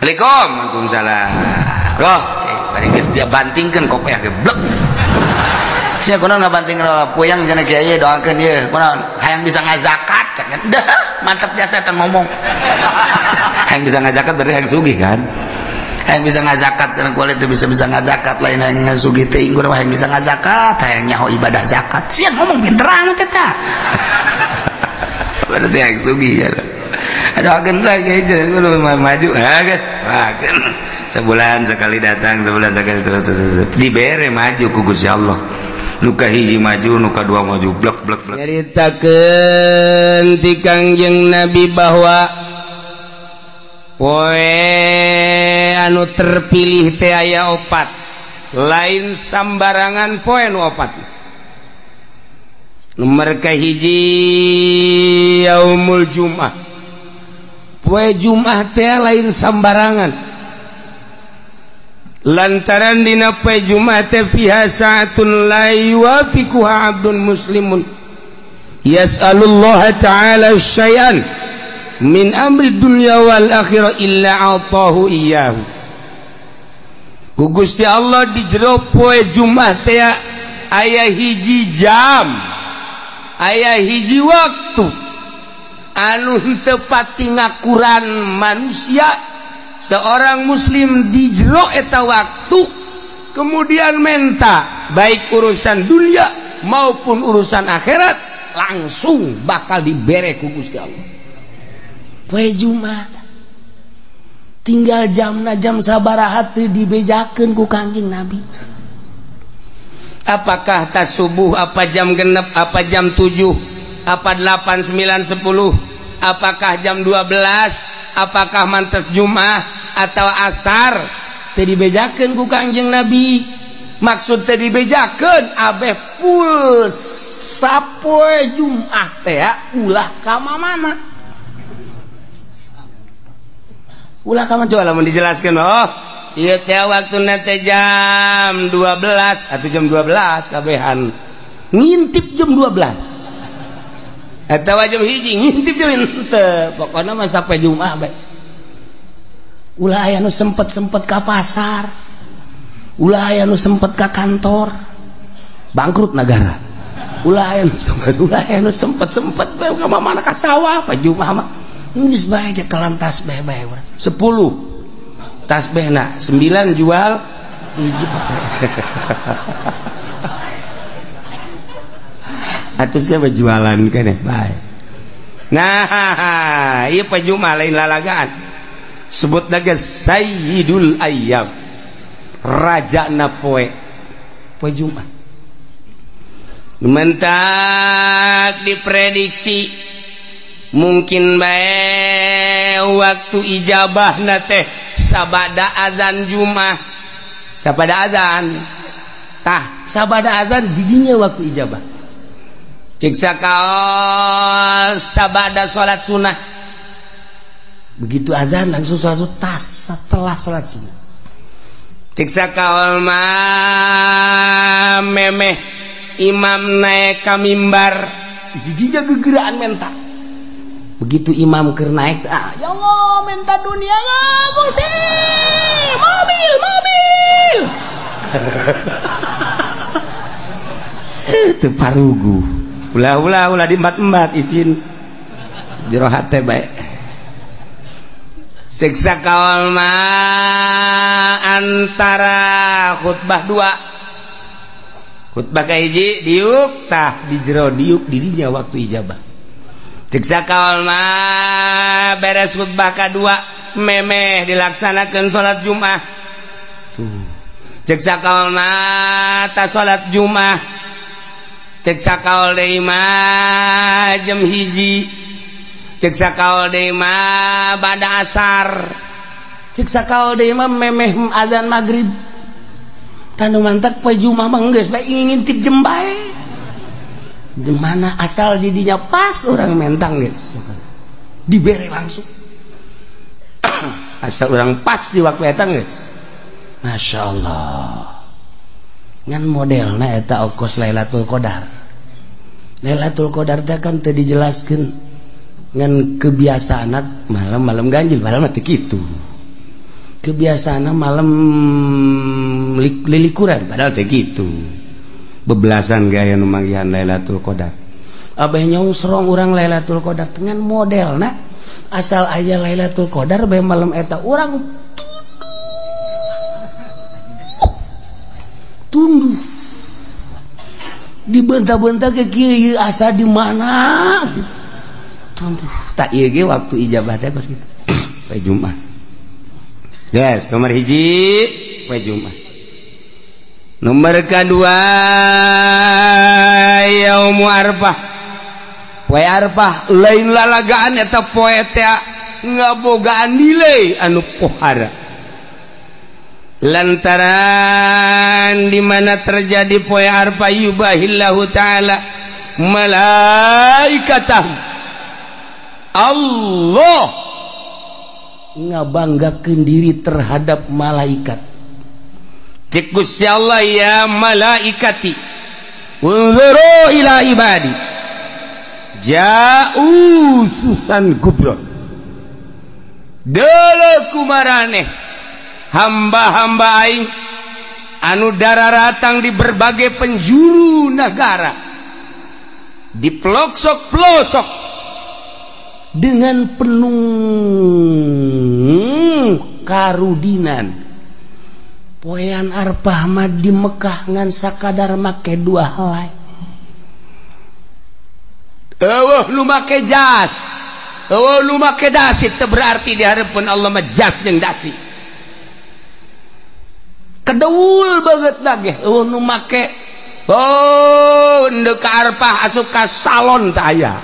Assalamualaikum. Waalaikumsalam. Loh, bari geus dia bantingkeun kopiah ge blek. Sia kunaon ngabantingkeun puyang cenah kiai doakeun ieu. Kunaon hayang bisa ngazakat cek. Dah, mantap jasa eta ngomong. Hayang bisa ngazakat berarti hayang sugih kan? Hayang bisa ngazakat cenah kuali teu bisa-bisa ngazakat lain hayang sugih teuing kunaon hayang bisa ngazakat, hayang nyaho ibadah zakat. Sia ngomong pinter amat eta. Berarti hayang sugih ya. Aduh, lagi aja maju, ah guys, sebulan sekali datang, sebulan sekali terus terus dibere maju ku Gusti Allah. Nuka hiji maju, nuka dua maju, blek blek blek. Nyaritakeun ti Kangjeng Nabi bahwa poe anu terpilih teh aya opat, lain sambarangan poe nu opat. Nomor kahiji yaumul Jum'ah. Poe Jumat teh lain sambarangan lantaran dina poe Jumat teh fiha sa'atun la yuwafiquha 'abdun muslimun yas'alullaha ta'ala syai'an min amri dunya wal akhirah illa 'atahu iyyahu. Ku Gusti Allah di jero poe Jumat teh aya hiji jam, aya hiji waktu anu henteu pati ngakuran manusia seorang muslim di jero eta waktu kemudian menta baik urusan dunia maupun urusan akhirat langsung bakal dibere ku Gusti Allah. Poe Jumat tinggal jamna jam sabaraha teu dibejakeun ku Kangjeng Nabi. Apakah tas subuh, apa jam genep, apa jam 7, apa 8, 9, 10, apakah jam 12, apakah mantes Jumat atau asar, teu dibejakeun ku Kangjeng Nabi. Maksud teu dibejakeun abeh full sapoe Jumat teh ulah ka mamana. Ulah ka mana coba lamun dijelaskeun. Oh, ieu teh waktuna teh jam 12 atau jam 12 kabehan. Ngintip jam 12. Atawa jam hiji ngintip jam henteu, pokona mah sampai Jumat bae. Ulah aya nu sempet-sempet ka pasar, ulah aya nu sempet ka kantor, bangkrut negara. Ulah aya nu sempet, ulah aya nu sempet-sempet bae ka mana ka sawah pa Jumat mah. Geus bae ge telan tasbih bae urang. 10 tasbihna, 9 jual, hiji pake. Atau siapa jualan kan ya baik. Nah, iya pejuma lain lalagaan. Sebut lagi Sayyidul Ayyam, raja napoe poe Jumat. Mentak diprediksi mungkin bae waktu ijabah teh sabada azan Jumat, sabada azan. Tah, sabada azan didinya waktu ijabah. Ciksa kaol sabada salat sunnah. Begitu azan langsung salat sunnah, tas setelah salat sunnah. Ciksa kaol mah memeh imam naik ka mimbar, didinya gegeraan menta. Begitu imam keur naik, ah ya Allah menta dunia Gusti, mobil mobil. Teu parugu. Ulah ulah ulah di empat-empat isin jero hate bae. Siksa kaol mah antara khutbah dua. Khutbah kahiji diuk tah di jero diuk dirinya waktu ijabah. Siksa kaol mah beres khutbah kadua memeh dilaksanakeun salat Jumat. Tuh. Siksa kaol mah ta salat Jumat. Cek sakaol deui mah jam hiji, cek sakaol deui mah bada asar, cek sakaol deui mah memeh azan maghrib. Tanu mantak poe Jumat mah geus bae ngintip jem bae. Di mana asal didinya pas orang mentang geus. Dibere langsung. Asal orang pas di waktu eta geus. Masya Allah. Ngan modelna eta okos Lailatul Qadar. Lailatul Qadar teh kan teu dijelaskeun ngan kebiasaan malam-malam ganjil, malam teh kitu. Kebiasaan malam lilikuran padahal teh kitu. Bebelasan gaya nu manggihan Lailatul Qadar. Abah nyongsrong urang Lailatul Qadar dengan modelna asal aya Lailatul Qadar bae malam eta urang tunduh. Dibentah-bentah ke kieu asa di mana? Tunduh. Tak ieu ge waktu ijabah teh kos kitu. Poe Jumat. Yes, nomor hiji poe Jumat. Nomor kedua yaumu Arfah. Poe Arfah lain lalagaan eta poe teh ngabogaan nilai anu pohara. Lantaran di mana terjadi poe Arfah yubahillahu taala malaikatah. Allah ngabanggakeun diri terhadap malaikat. Cek Gusti Allah ya malaikati unzuru ila ibadi ja'u susan gubron. Deuleu kumaraneh hamba-hamba aing anu dararatang di berbagai penjuru negara, di pelosok-pelosok dengan penuh karudinan. Poean Arfah mah di Mekah ngan sakadar make dua helai. Eueuh nu make jas, eueuh nu make dasi, teu berarti di hareupeun Allah mah jas jeung dasi. Kedeul banget lagi eueuh nu make oh ndek ka Arfah asup ka salon teh aya.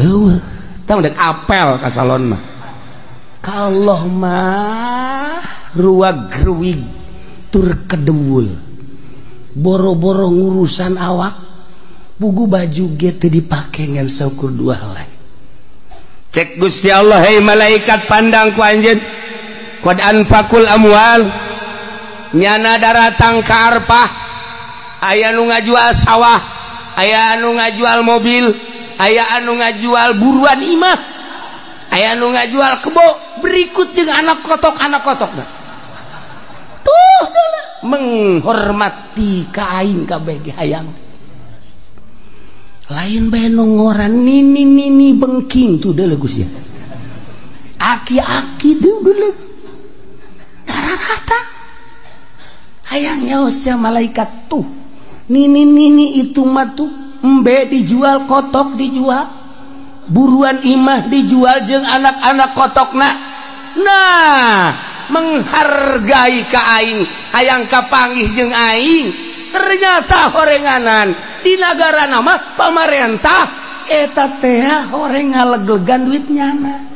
Eueuh tah ndek apel ka salon mah. Ka Allah mah ruag-ruwig tur kedewul. Boro-boro ngurusan awak, bugu baju ge teu dipake ngan saukur dua helai. Cek Gusti Allah, hei malaikat pandang ku anjeun. Qad anfaqul amwal. Nyana daratang ka Arfah, aya nu ngajual sawah, aya anu ngajual mobil, aya anu ngajual buruan imah, aya anu ngajual kebo, berikut jeung anak kotok-anak kotokna. Tuh menghormati ka aing kabeh ge hayang. Lain bae nu ngoran nini nini bengking tuh deuleu Gusti. Aki-aki deuleu. Dararata. Hayang nyaos malaikat tuh. Nini nini itu mah tuh embe dijual, kotok dijual, buruan imah dijual jeung anak-anak kotokna. Nah, menghargai ka aing, hayang kapanggih jeung aing. Ternyata horenganan di nagara nama pamarentah eta teh horeng ngaleglegan duit nyana.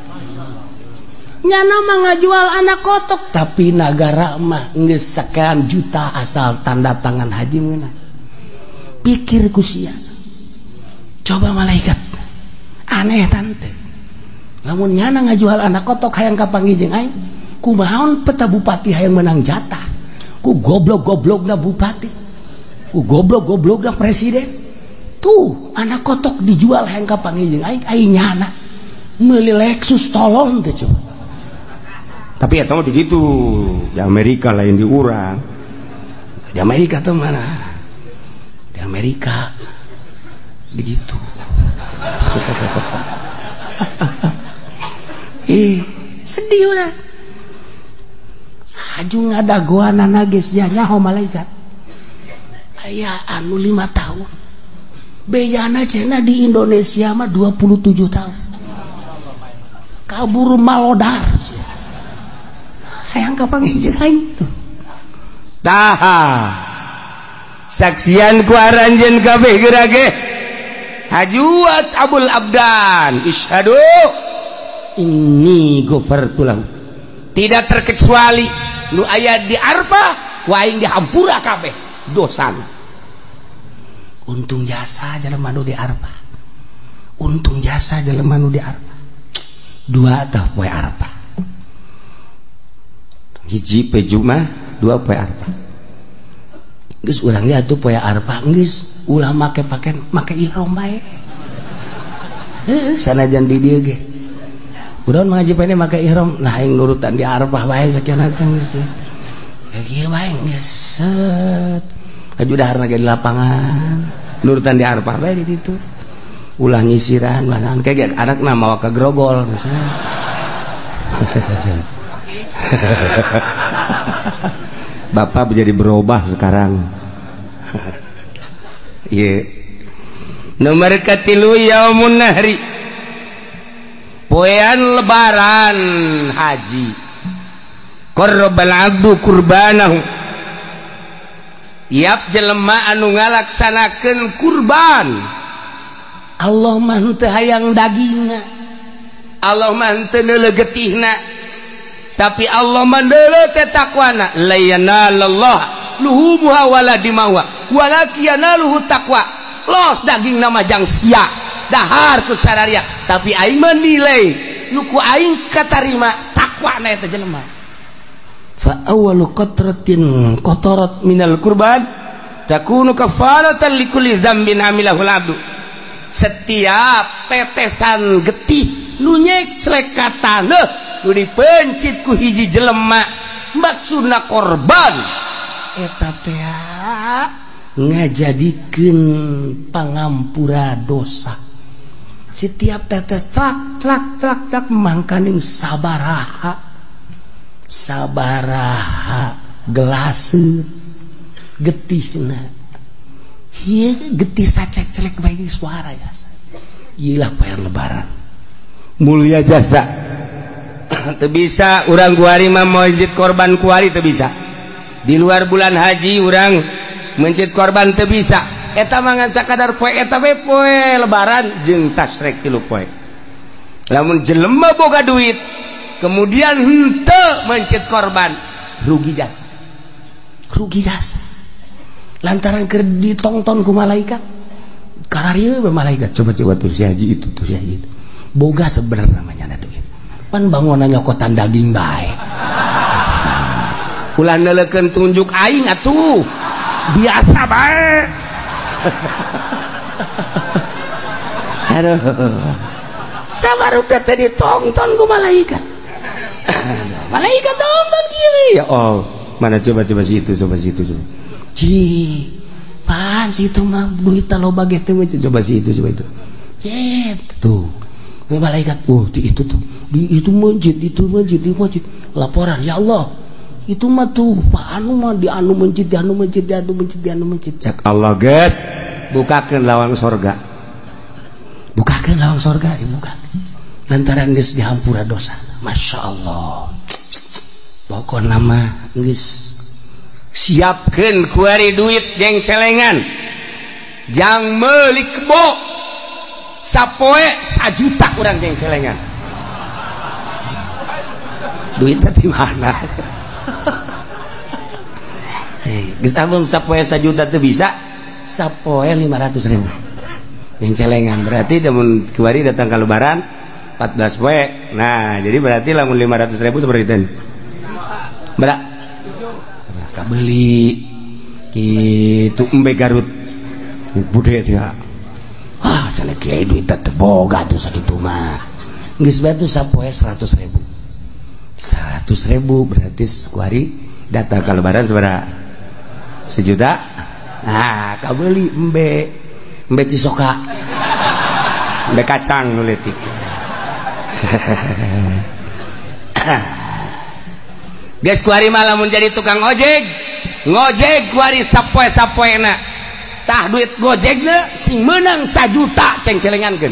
Nyana mah ngajual anak kotok, tapi nagara mah geus sekian juta asal tanda tangan haji meunang. Pikir ku sia. Coba malaikat aneh tante. Lamun nyana ngajual anak kotok hayang kapanggih jeung aing, kumaha peta bupati hayang menang jatah. Ku goblok-goblokna bupati, ku goblok-goblokna presiden. Tuh anak kotok dijual hayang kapanggih jeung aing, aing nyana meuli Lexus tolong teh coba. Tapi ya tahu begitu di Amerika lain di urang. Di Amerika tuh mana? Di Amerika begitu. Sedih udah. Haju ngadagoanana geus nya nyaho malaikat. Aya anu 5 tahun. Bejana cenah di Indonesia mah 27 tahun. Kabur malodar. Hayang kapanggih jeung aing tuh. Taha. Saksian ku aranjeun kabeh geura ge. Hajuat Abul Abdan isyhadu inni ghafartu lahu. Tidak terkecuali nu aya di Arfah ku aing dihampura kabeh dosana. Untung jasa jelema nu di Arfah. Untung jasa jelema nu di Arfah. Dua tah poe Arfah. Hiji poe Jumat, dua poe Arfah. Geus urang ge atuh poe Arfah geus ulah make paken make ihram bae. Heuh sanajan di dieu ge. Kunaon Mang Haji Pene make ihram? Nah aing nurutan di Arafah bae sakieu geus teh. Kieu bae geus set. Aju daharna ge di lapangan. Nurutan di Arafah bae di ditu. Ulah nyisiran mana kayak anakna mawa ka grogol misalnya. Bapak menjadi berubah sekarang. Iya. Nomor katilu yaumun nahri. Poean lebaran haji. Qarrabal abdu kurbanahu. Tiap jelema anu ngalaksanakeun kurban, Allah mah henteu hayang dagingna, Allah mah henteu neuleuh getihna, tapi Allah mah neuleuh teh takwana. La yanalallah luhumuha wala dimawa walakin yanaluhu taqwa. Los daging nama jang sia dahar ku sararia, tapi aing mah nilai nu ku aing katarima takwana eta jelema. Fa awwalu qatratin qatarat minal kurban takunu kafaratan likulli dzambin amilahul abdu. Setiap tetesan getih nu nyeclek ka taneuh nu dipencit ku hiji jelema maksudna korban eta teh ngajadikeun pangampura dosa. Setiap tetes trak trak trak trak mangkaning sabaraha sabaraha gelaseut getihna. Ieu getih sacek-celek bae suara jasa. Ieu lah poean lebaran. Mulia jasa. Teu bisa urang kuari mah mencit korban kuari teu bisa. Di luar bulan haji urang mencit korban teu bisa. Eta mah ngan sakadar poe eta we poe lebaran jeung tasrek 3 poe. Lamun jelema boga duit kemudian henteu mencit korban, rugi jasa. Rugi jasa. Lantaran keur ditongton ku malaikat. Kararieu we malaikat. Coba-coba tuh si haji itu, tuh si haji itu. Boga sebenarnya namanya ada duit. Pan bangunan nyokotan daging bae. Ulah neuleukeun tunjuk aing atuh. Biasa bae. Aduh. Sabaruda teh ditongton ku malaikat. Malaikat tonton kieu. Ya Allah, mana coba-coba si itu, coba si itu, coba. Ci, pan si itu mah duit loba ge teh coba si itu, coba itu. Cet, tuh. Malaikat, oh di itu tuh, di itu masjid, itu masjid, di masjid. Laporan, ya Allah, itu mah tuh Pak anu mah di anu masjid, di anu masjid, di anu masjid, di anu masjid. Cek Allah guys, bukakeun lawang sorga. Bukakeun lawang sorga, ya buka. Lantaran geus dihampura dosa. Masya Allah. Pokokna mah geus siapkeun kuari duit jeung celengan. Jang meuli kebo. Sapoe 1 juta urang jeung celengan. Duitnya di mana? Geus amun sapoe 1 juta teu bisa, sapoe 500.000. Yang celengan berarti lamun kuari datang ke lebaran 14 poe. Nah, jadi berarti lamun 500.000 seperti itu. Berak. Kabeli kitu embe Garut. Bude teh. Ah, cenah kiai duit teh boga tuh sakitu mah. Geus bae tuh sapoe 100.000. 100.000 berarti kuari datang ke lebaran sabaraha? 1 juta. Nah, kabeli embe. Embe cisoka. Embe kacang nu leutik. Geus kuari mah lamun jadi tukang ojek, ngojek kuari sapoe-sapoena. Tah duit gojekna sing meunang 1 juta ceng celengankeun.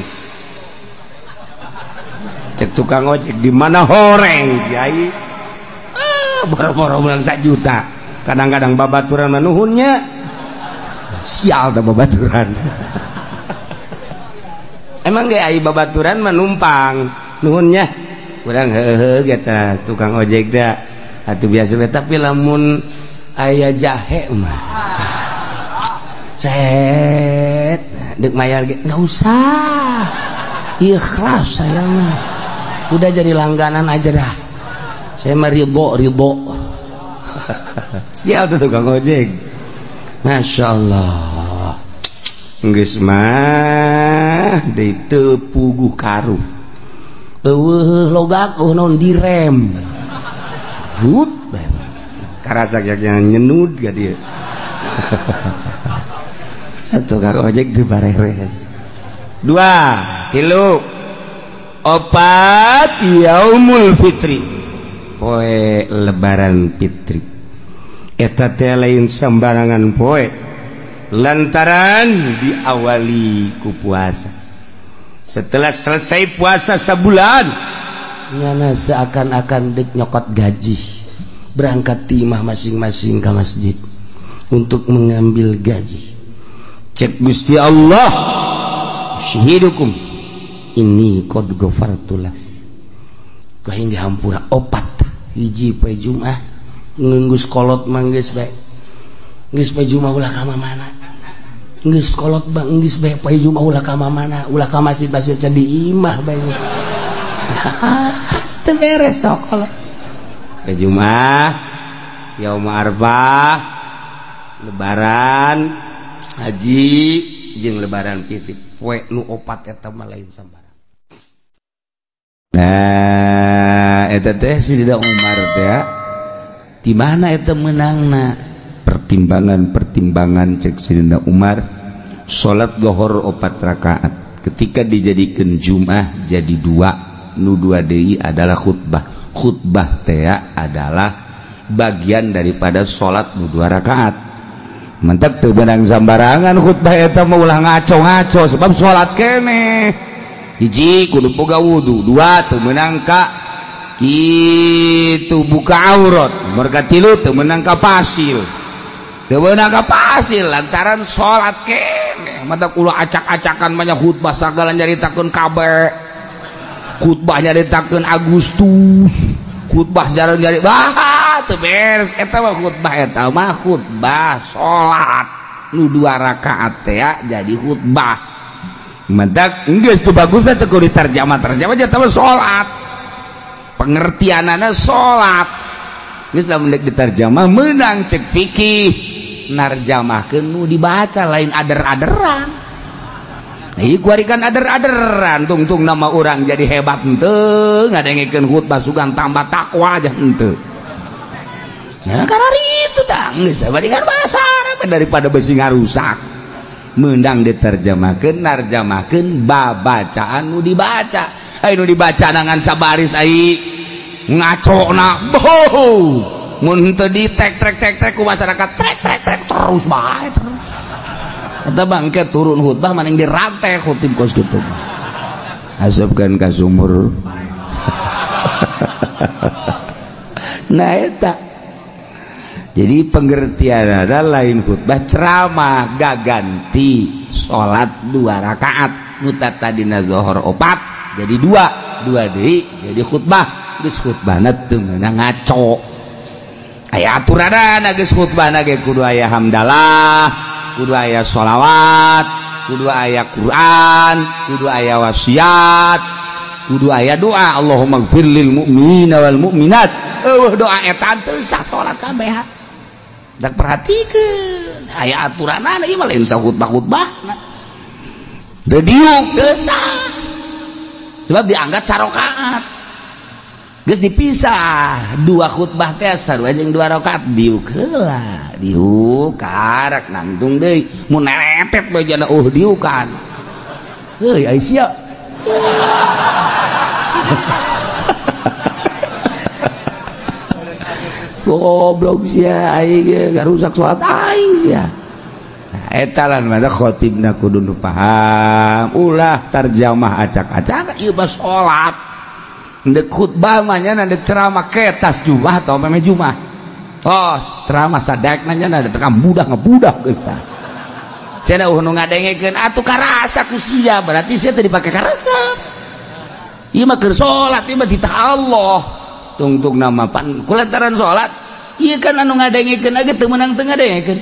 Cek tukang ojek di mana horeng kiai. Ah, boro-boro meunang 1 juta. Kadang-kadang babaturan manuhunnya. Sial tah babaturan. Emang ge ai babaturan mah numpang nuhunnya. Urang heuheuh ge tah tukang ojek teh. Atuh biasa we, tapi lamun aya jahe mah. Cet, dek mayar ge enggak usah. Ikhlas saya mah. Udah jadi langganan aja dah. Saya mah ridho, ridho. Sial tuh tukang ojek. Masya Allah. Geus mah deui teu puguh karuh. Eueuh logak eueuh naon direm. Hut karasa yang nyenud ga dia. Tukang ojek di bareres. 2, 3, 4 yaumul fitri, poe lebaran fitri. Eta teh lain sembarangan poe, lantaran diawali ku puasa. Setelah selesai puasa sebulan, nyana seakan-akan dek nyokot gaji, berangkat timah masing-masing ke masjid untuk mengambil gaji. Cek Gusti Allah, syahidukum ini qad ghafartulah. Kaing dihampura 4 hiji poe Jumat ngenggus kolot mah geus bae. Geus poe Jumat ulah ka mana? Geus kolot bang geus bae poe Jumat ulah ka mana? Ulah ka masjid-masjid di imah bae. Teu beres tah kolot. Poe Jumat, yaum Arfah, lebaran haji jeung lebaran fitri poe nu 4 eta mah lain sambarang. Nah eta teh Sidina Umar teh di mana eta meunangna pertimbangan-pertimbangan cek Sidina Umar. Salat zuhur 4 rakaat ketika dijadikan Jumat jadi 2, nu 2 deui adalah khutbah. Khutbah teh adalah bagian daripada salat nu 2 rakaat. Mentek teu beunang sambarangan khutbah eta mah ulah ngaco-ngaco sebab salat keneh. Hiji kudu boga wudu, 2 teu meunang ka kitu buka aurat, merga 3 teu meunang ka pasil. Teu meunang ka pasil lantaran salat keneh. Matak ulah acak-acakan banyak khutbah sagala nyaritakeun kabeh. Khutbah nyaritakeun Agustus, khutbah jarang nyari bah teu beres eta mah khutbah eta mah khutbah salat nu 2 rakaat teh jadi khutbah. Mentak geus teu bagus teh kudu diterjemah-terjemah eta mah salat. Pengertianana salat. Geus lamun deuk diterjemah meunang cek fikih narjamahkeun nu dibaca lain ader-aderan. Nah, ieu kuari kan ader-aderan tungtung nama urang jadi hebat henteu ngadengekeun khutbah sugan tambah takwa aja henteu. Nah, karena itu tah geus bandingan bahasa Arab daripada besi ngarusak. Meundang diterjemahkeun narjamahkeun babacaan nu dibaca. Ai nu dibaca nangan sabaris ai ngacona boh. Mun henteu di tek trek tek trek ku masyarakat trek trek trek terus bae terus. Eta bangke turun khutbah maning dirantai khutib kos kitu. Asupkeun ka sumur. Nah eta. Jadi pengertian ada lain khutbah ceramah gaganti salat 2 rakaat nu tadina zuhur 4 jadi 2, 2 deui jadi khutbah. Geus khutbahna teu meunang ngaco. Aya aturanana geus khutbahna ge kudu aya hamdalah, kudu aya sholawat, kudu aya Quran, kudu aya wasiat, kudu aya doa Allahumma gfir lil mu'minina wal mu'minat. Eueuh doa eta teu sah salat kabeh. Dak perhatikeun aya aturanana ieu mah lain sah khutbah-khutbah. Teu diuk teu sah. Sebab dianggap sarokaat. Geus dipisah 2 khutbah teh sarua jeung 2 rakaat diuk heula. Diuk karak nangtung deui mun neretet bae jana diukan. Heuy ai sia. Goblok sia aing ge garusak salat aing sia. Nah, eta lan mah khotibna kudu nu paham, ulah tarjamah acak-acak ieu mah salat. Ndek khutbah mah nya ndek ceramah ketas Jumat atau meme Jumat. Tos ceramah sadekna nya tekan budak ngebudak geus tah. Cenah eueuh nu ngadengekeun atuh karasa ku sia berarti sia teu dipake karasa. Ieu mah keur salat ieu mah ditah Allah. Tungtung nama pan kulantaran salat ieu kan anu ngadengekeun ge teu meunang teu ngadengekeun.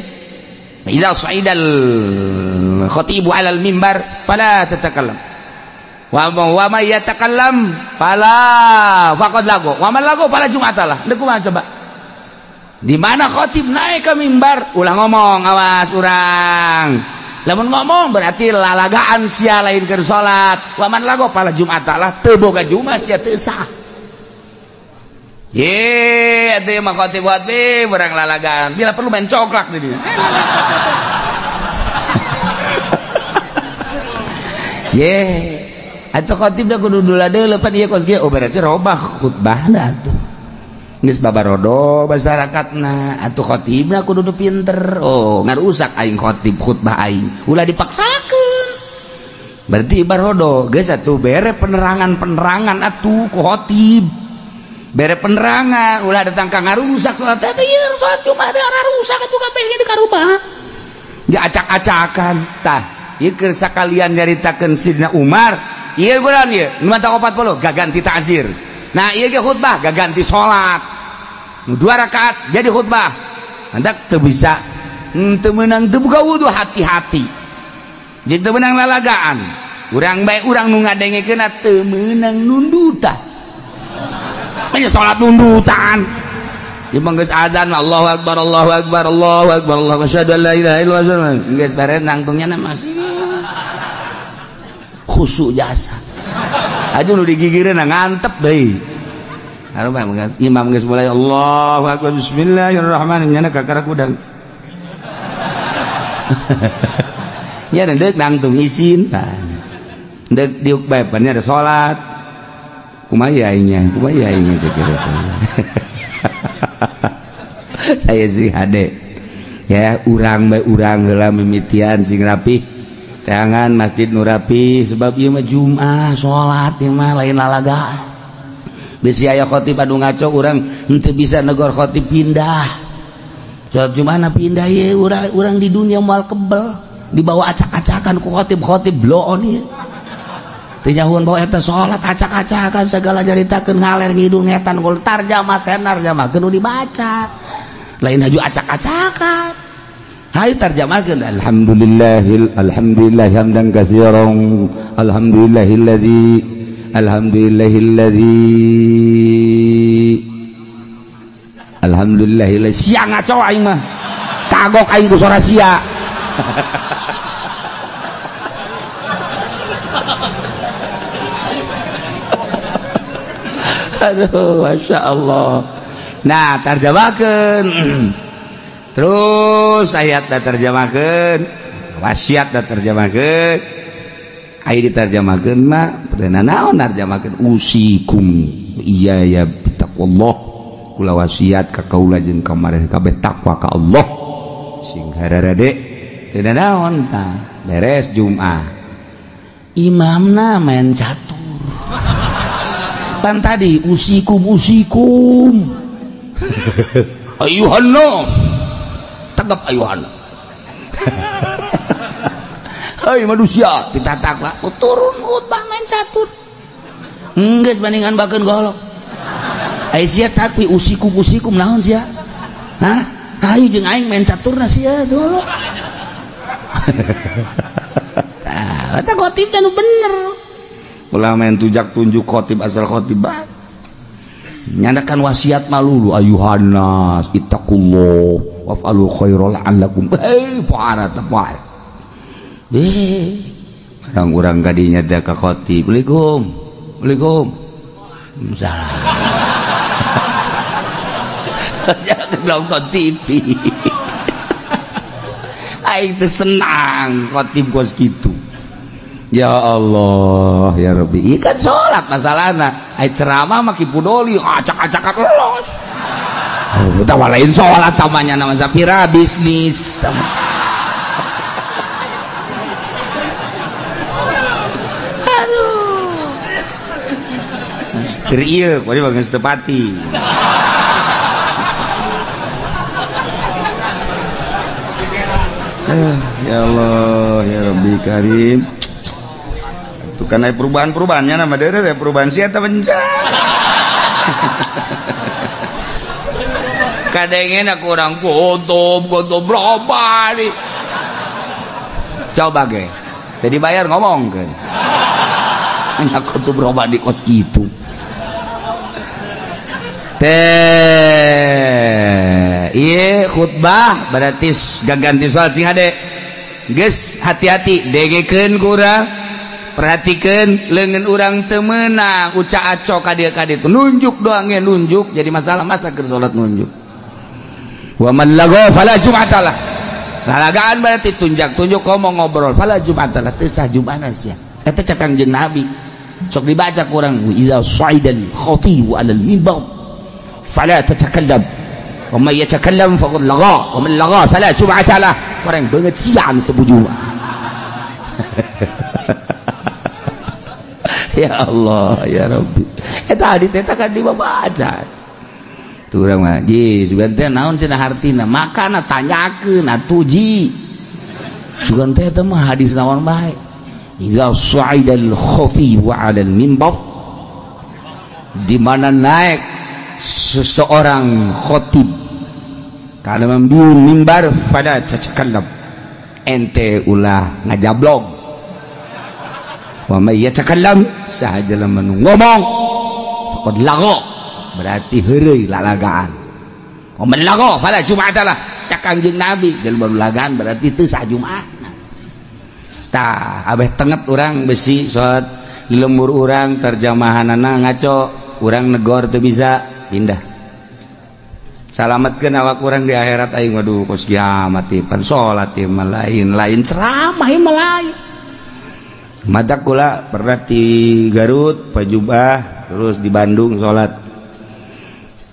Idza sa'idal khatibu 'alal mimbar fala tatakallam. Wa may yatakallam fala faqad lago. Wa man lago fala jum'atalah. Deuk kumaha coba? Di mana khatib naik ke mimbar ulah ngomong awas urang. Lamun ngomong berarti lalagaan sia lain keur salat. Waman lago pala Jumat lah teu boga Jumat sia teu sah. Ye, atuh mah khotib-khotib urang lalagaan. Bila perlu main coklat di dieu. Ye, atuh khotib da kudu dula deuleu pan ieu kos kieu. Oh berarti robah khutbahna atuh. Geus babarodo masyarakatna, atuh khotibna kudu nu pinter. Oh, ngarusak aing khotib khutbah aing. Ulah dipaksakeun. Berarti barodo geus atuh bere penerangan-penerangan atuh ku khotib. Bere penerangan, ulah datang ka ngarusak salat teh ieu salat Jumat teh rusak atuh kabeh ge dikarubah. Ja acak-acakan tah. Ieu keur sakalian nyaritakeun Sidina Umar, ieu bulan ieu nu mata 40 gaganti ta'zir. Nah, ieu ge khutbah gaganti salat. Nu 2 rakaat jadi khutbah. Hendak teu bisa teu meunang teu buka wudu hati-hati. Jeung teu meunang lalagaan. Urang bae urang nu ngadengekeunna teu meunang nundutan. Manya salat nundutan. Ieu mah geus azan Allahu akbar Allahu akbar Allahu akbar Allahu asyhadu an la ilaha illallah. Geus beres nangtungnya na masih khusyuk jasa. Aduh nu digigireun ngantep deui. Harum imam geus mulai Allahu akbar bismillahirrahmanirrahim nyana kakara kudang. Nya deuk nangtung isin. Deuk diuk bae pan ada salat. Kumaha aingnya? Kumaha aingnya cek Saya sih hade. Ya urang bae urang heula mimitian sing rapih. Tangan masjid nu rapi sebab ieu mah Jumat salat ieu mah lain lalagaan. Bisi aya khotib anu ngaco urang henteu bisa negor khotib pindah. Salat Jumat na pindah ieu urang di dunia moal kebel dibawa acak-acakan ku khotib-khotib bloon ieu. Teu nyahuan bawa eta salat acak-acakan segala nyaritakeun ngaler ngidul ngetan gol tarjamah tenar jamahkeun nu dibaca. Lain haju acak-acakan. Hai terjemahkeun alhamdulillahil alhamdulillah hamdan katsiran alhamdulillahilladzi alhamdulillahilladzi alhamdulillahilladzi sia ngaco aing mah kagok aing ku sora sia. Aduh Masya Allah. Nah terjemahkeun terus ayat da terjemahkeun wasiat da terjemahkeun aya diterjemahkeun mah teu naon narjemahkeun usikum iya ya taqwallah kula wasiat ka kaula jeung ka mareh kabeh takwa ka Allah sing hararade teu naon tah beres Jumat imamna main catur pan tadi usikum usikum ayuhan nas tegap ayuhan. Hei manusia kita takwa turun khutbah main catur geus bandingan bakeun golok ai sia takwi usikum usikum naon sia hah hayu jeung aing main caturna sia golok. Tah eta khotib nu bener ulah main tujak tunjuk khotib asal khotib nyandakan wasiat malulu ayuhan nas ittaqullah waf'alu khairal la'allakum eh parah tepar eh barang urang kadinya teh ka khotib Assalamualaikum Assalamualaikum salah jangan nonton TV aing teh senang khotib kos kitu. Ya Allah ya Rabbi ieu kan salat masalahna ai ceramah mah kipudoli acak-acakan los. Oh, tawa lain salat tamanya nama Zapira bisnis. Aduh. Keur ieu kuari bagus tepati. Ya Allah ya Rabbi Karim. Tuh kan aya perubahan-perubahannya nama deure teh perubahan sia teh bencana. Kadengena aku orang gotob gotob berapa nih. Coba ge. Tadi bayar ngomong kan. Aku tuh berubah di kos gitu. Teh, iya khutbah berarti gaganti soal sing hade. Geus hati-hati dengekeun ku urang, perhatikeun leungeun urang teu meunang uca aco ka dieu ka ditu. Nunjuk doang ge nunjuk jadi masalah masa keur salat nunjuk. Wa man lagha fala jum'ata lah. Lalagaan berarti tunjak-tunjuk ngomong ngobrol fala jum'ata lah teu sah jum'ahna sia. Eta cek Kangjeng Nabi. Sok dibaca ku urang idza sa'idal khatibu 'alal mimbar fala tatakallam wa man yatakallam faqad lagha wa man lagha fala jum'ata lah. Orang banget siang teu bujuma. Ya Allah ya Rabbi. Eta hadis eta kan dibaca. Tuh urang mah ji sugan teh naon cenah hartina makana tanyakeun atuh ji. Sugan teh eta mah hadis naon bae. Idza sa'idal khatib 'alal mimbar, di mana naik seseorang khatib kalau membiu mimbar fala tatakallam, ente ulah ngajablog. Wa may yatakallam saha jelema nu ngomong faqad lagha, berarti heureuy lalagaan. Wa man lagha fala jum'ata lah, cak Kangjeng Nabi jelema nu lagaan berarti teu sah Jumat. Tah abeh tenget urang besi salat di lembur urang terjemahanana ngaco, urang negor teu bisa pindah. Salametkeun awak urang di akhirat aing waduh kos kiamat ieu pan salat ieu mah lain lain ceramah ieu mah lain. Matak kula pernah di Garut pajubah terus di Bandung salat.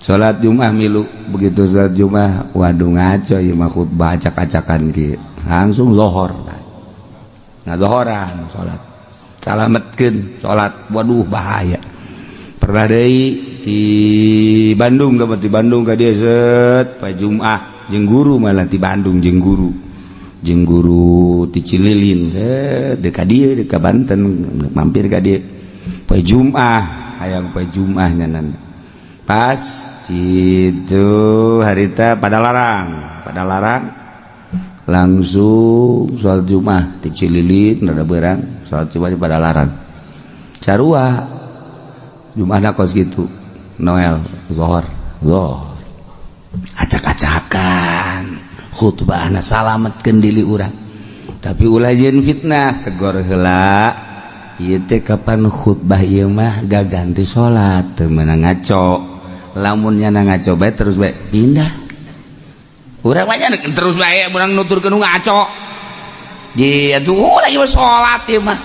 Salat Jumat milu, begitu salat Jumat waduh ngaco ieu mah khutbah acak-acakan kieu. Langsung lohor. Nah zohoran salat. Salametkeun salat waduh bahaya. Pernah deui di Bandung dapat di Bandung ka dieu set pa Jumat jeung guru malah di Bandung jeung guru ti Cililin deuk ka dieu deuk ka Banten mampir ka dieu pa Jumat hayang pa Jumat nyanan pas itu harita pada larang langsung salat Jumat ti Cililin rada beurang salat Jumat di Padalarang sarua Jumatna kos kitu Noel zohor zohor acak-acakan khutbahna salametkeun diri urang tapi ulah jeung fitnah tegor heula ieu teh kapan khutbah ieu mah gaganti salat teu meunang ngaco lamun nyana ngaco bae terus bae pindah urang mah terus bae urang nuturkeun ngaco di atuh ulah ieu salat ieu mah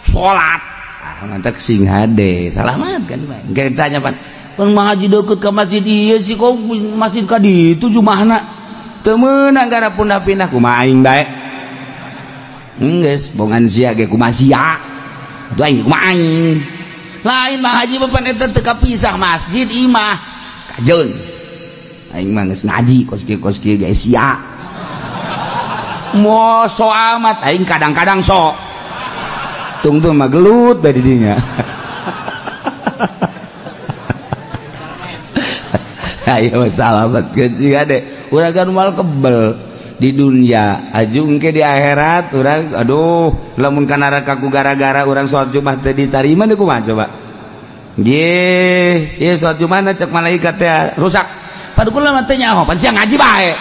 salat ah mantak sing hade salamat kan bae engke tanya pan pun ngaji deukeut ka masjid ieu sih kok masjid ka ditu jumahna teu meunang gara pindah-pindah kumaha aing bae geus bongan sia ge kumaha sia atuh aing kumaha aing lain mah haji mah pan eta teu kapisah masjid imah kajeun aing mah geus ngaji kos kieu ge sia mo so amat aing kadang-kadang sok tungtung mah gelut bae di dinya. Ayo salametkeun sia deh urang kan moal kebel di dunia ajung ke di akhirat urang aduh lamun ka neraka ku gara-gara urang salat Jumat teu ditarima deui kumaha coba nggih ieu salat Jumat cek malaikat teh rusak padu kula mah teu nyaho pan sia ngaji bae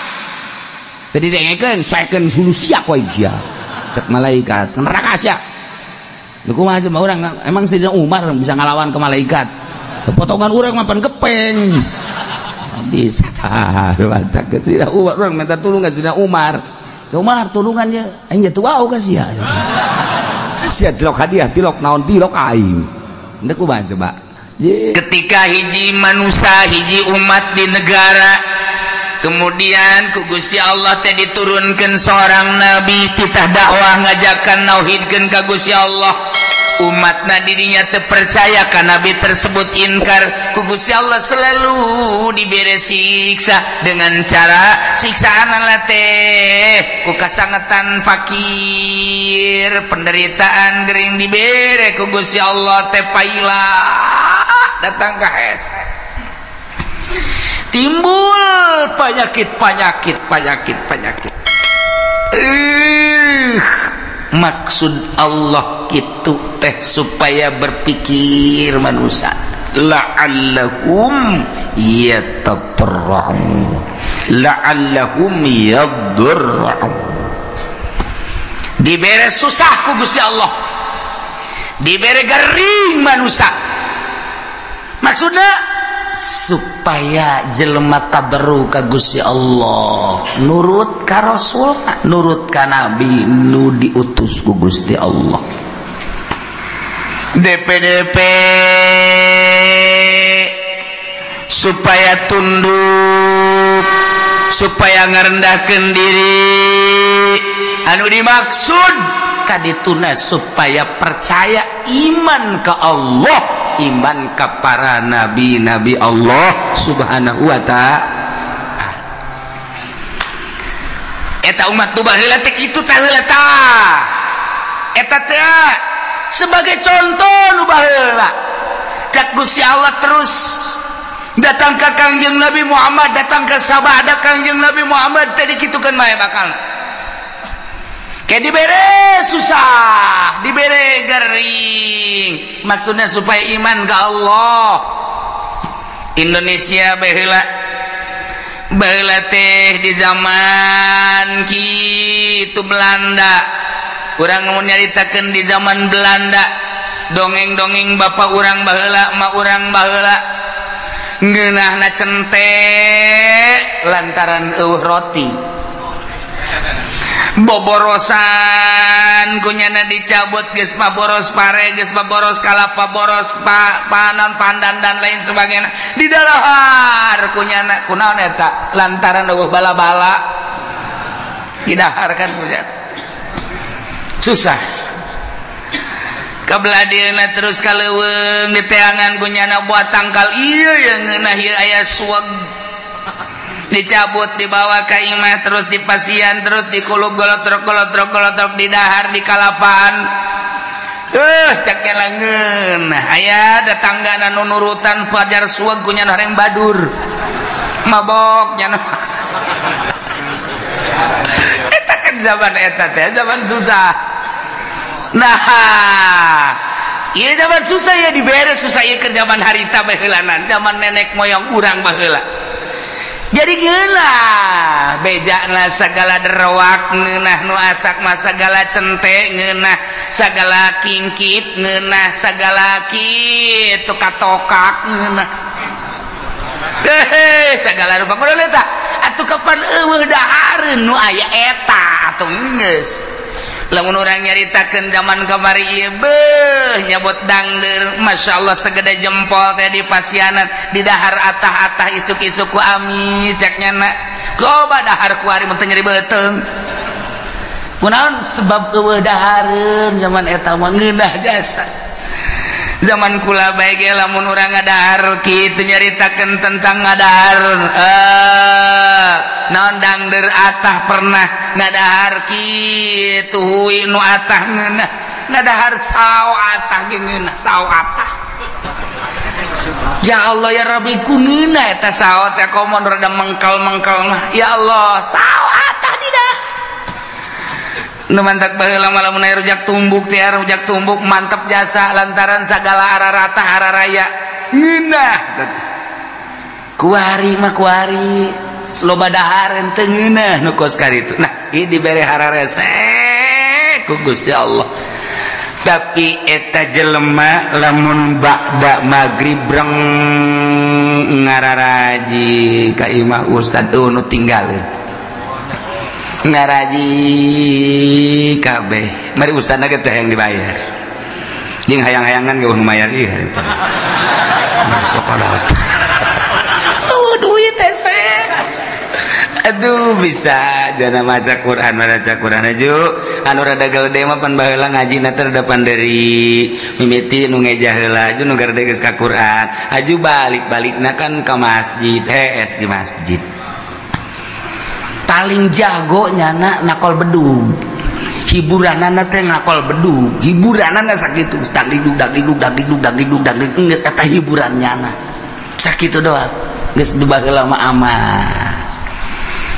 teu didengekeun saekeun hulu sia ku aing sia cek malaikat ka neraka sia deui kumaha coba urang emang Sayyidina Umar bisa ngalawan ke malaikat potongan urang mah pan gepeng bisa mantap ke Sayyidina Umar urang minta tulung ka Sayyidina Umar ke Umar tulungannya aing jatuh wau ka sia sia tilok hadiah tilok naon tilok aing henteu kumaha coba. Ketika hiji manusia hiji umat di negara kemudian ku Gusti Allah teh diturunkeun seorang nabi titah dakwah ngajakan nauhidkeun ka Gusti Allah umatna dirinya terpercaya ka nabi tersebut inkar ku Gusti Allah selalu dibere siksa dengan cara siksaan teh ku kasangetan fakir penderitaan gering dibere ku Gusti Allah teh paila datang ka hese timbul penyakit penyakit penyakit penyakit. Maksud Allah gitu teh supaya berpikir manusia la'allahum yatatarra'un la'allahum yadurra'un. Dibere susah ku Gusti Allah, dibere gering manusia, maksudnya supaya jelema tadarru ka Gusti Allah, nurut ka Rasul, nurut ka Nabi nu diutus ku Gusti Allah. DPDP supaya tunduk, supaya ngerendahkeun diri, anu dimaksud kadituna supaya percaya iman ke Allah, iman ke para nabi-nabi Allah subhanahu wa ta'ala. Eta umat nu baheula teh kitu tah heula tah. Eta teh sebagai contoh nu baheula. Cak Gusti Allah terus datang ke Kangjeng Nabi Muhammad, datang ke sabada Kangjeng Nabi Muhammad teh dikitukeun bae bakalna. Kayak dibere susah, dibere gering, maksudnya supaya iman ke Allah. Indonesia baheula baheula teh di zaman kitu Belanda, urang mun nyaritakeun di zaman Belanda, dongeng-dongeng bapak urang baheula, emak urang baheula, ngeunahna cente lantaran eueuh roti. Boborosan kunyana dicabut geus boros pare, geus boros kalapa, boros panon pandan dan lain sebagainya didahar kunyana. Kunaon eta? Lantaran eueuh bala-bala didahar kan kunyana susah. Kabelah dieuna terus ka leuweung diteangan kunyana buat tangkal ieu yang ngeunah ieu aya suweg dicabut dibawa ke imah terus dipasian terus dikulub golotrok golotrok golotrok didahar di kalapaan. Cak langeun aya datanggana nu nurutan fajar suweg kunyana hareng badur mabok nyana. Eta kan zaman eta teh zaman susah. Nah ieu zaman susah ya dibere susah ieu keur zaman harita baheulanan, zaman nenek moyang urang baheula. Jadi ngeunah bejana segala derwak ngeunah nu asak mah segala cente ngeunah segala kingkit ngeunah segala kitu katokak ngeunah segala rupa kudu eta atuh kapan eueuh dahareun nu aya eta atuh geus. Lamun urang nyaritakeun zaman kamari ieu beuh nyabot dangdeur masyaallah segede jempol teh di pasianan di dahar atah-atah isuk-isuk ku amis cak nyana loba dahar ku ari mun teu nyeri beuteung. Kunaon sebab eueuh dahareun zaman eta mah ngeunah jasa. Zaman kula bae ge lamun urang ngadahar kitu nyaritakeun tentang ngadahar naon dangdeur atah pernah ngadahar kitu hui nu atah ngeunah ngadahar sao atah ge ngeunah sao atah. Ya Allah ya Rabbi ku ngeunah eta sao teh komo rada mengkal-mengkal mah ya Allah sao atah tidak. Nu mantak baheula mah lamun aya rujak tumbuk teh rujak tumbuk mantep jasa lantaran sagala ararata araraya ngeunah. Kuari mah kuari loba dahareun teu ngeunah nu kos karitu. Nah, ieu dibere hararese ku Gusti Allah. Tapi eta jelema lamun ba'da magrib breng ngararaji ka imah ustad nu tinggalin ngaraji kabeh mari ustadna ge teh yang dibayar jeung hayang-hayangan ge nu mayar ieu harita masuk kadaot duit teh. Aduh bisa jana maca Quran maca Quran aju anu rada gede mah pan baheula ngajina teh rada panderi mimiti nu ngejah heula aju nu garede geus ka Quran aju balik-balikna kan ka masjid hees di masjid paling jago nyana nakol bedug hiburanana teh nakol bedug hiburanana sakitu dagdug dagdug dagdug dagdug dagdug geus eta hiburan nyana sakitu doang geus baheula mah aman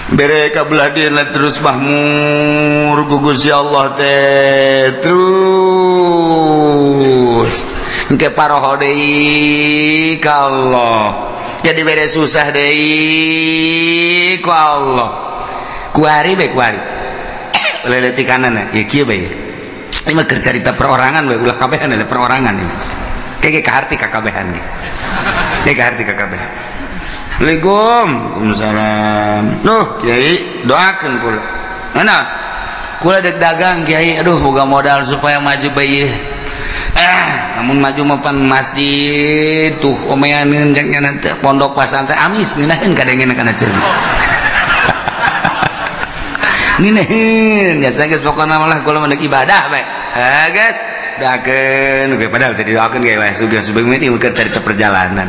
bere kabelah dieuna terus mahmur ku Gusti Allah teh terus engke paroho deui ka Allah jadi bere susah deui ku Allah kuari be kuari Leletikanana ya kieu bae. Ini mah keur carita perorangan bae, ulah kabehan ada perorangan ini. Kayak kaharti ka kabehan ge. Kayak kaharti ka kabehan. Assalamualaikum. Waalaikumsalam. Loh, kiai doakeun kula. Mana? Kula dek dagang kiai, aduh boga modal supaya maju bae. Namun maju mapan masjid tuh omeaneun jeung nya teh pondok pasantren amis ngeunaheun kadengena kana ceuli. Ngeunaheun biasa geus pokona malah kula mah ibadah bae. Ha geus doakeun ge padahal teh didoakeun ge wae sugih subeung ieu keur carita perjalanan.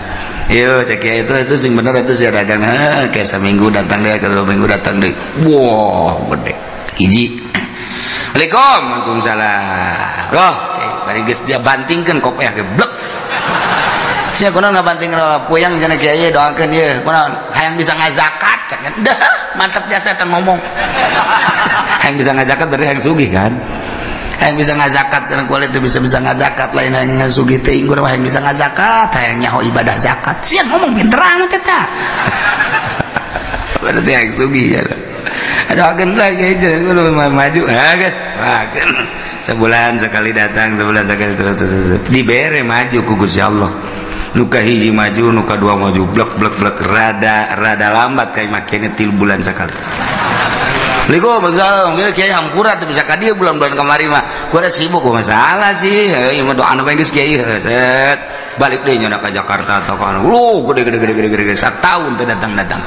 Yo cek kiai itu sing bener itu sia dagang heuh kayak saminggu datang deui ka 2 minggu datang deui. Wah, gede. Hiji. Assalamualaikum. Waalaikumsalam. Loh, bari geus dia bantingkeun kopeah ge blek. Sia kunaon ngabanting puyang cenah kiai doakeun ieu. Kunaon hayang bisa ngazakat cek. Dah, mantap jasa teh ngomong. Hayang bisa ngazakat berarti hayang sugih kan. Hayang bisa ngazakat cenah kuali teh bisa-bisa ngazakat lain hayang sugih teh inggur hayang bisa ngazakat, hayang nyaho ibadah zakat. Sia ngomong pinter amat eta. Berarti hayang sugih ya. Aduh, lagi aja, maju, ah guys, sebulan sekali datang, sebulan sekali terus dibere maju ku Gusti Allah. Nuka hiji maju, nuka dua maju, blek blek blek, rada rada lambat kayak makinnya 3 bulan sekali. Assalamualaikum, waalaikumsalam. Kiai hampura tuh bisa ka dieu bulan-bulan kamari mah. Kuda sibuk kok masalah sih. Ieu mah doana bae geus kiai set. Balik deui nya ka Jakarta atau ka anu. Lu gede gede gede gede gede satahun teu datang-datang.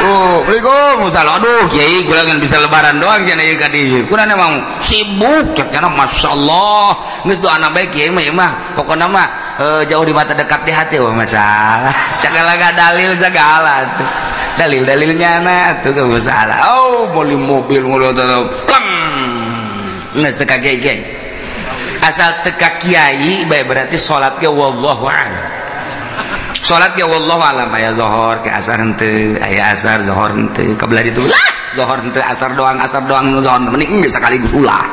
Oh, Assalamualaikum, salah. Aduh, kiai kula ngan bisa lebaran doang cenah ieu ka dieu. Kuda emang sibuk cek nya masyaallah. Geus doana bae kiai mah ieu mah. Pokona mah jauh di mata dekat di hati. Oh, masalah. Segala dalil segala tuh. Dalil-dalilnya na tuh gak masalah. Oh, beli mobil ngono pleng. Geus teu ka kiai. Asal teu ka kiai bae berarti salat ge wallahu a'lam. Salat ge wallahu a'lam aya zuhur ke asar henteu, aya asar zuhur henteu, ka belah ditu lah zuhur henteu asar doang zuhur mending geus sekaligus ulah.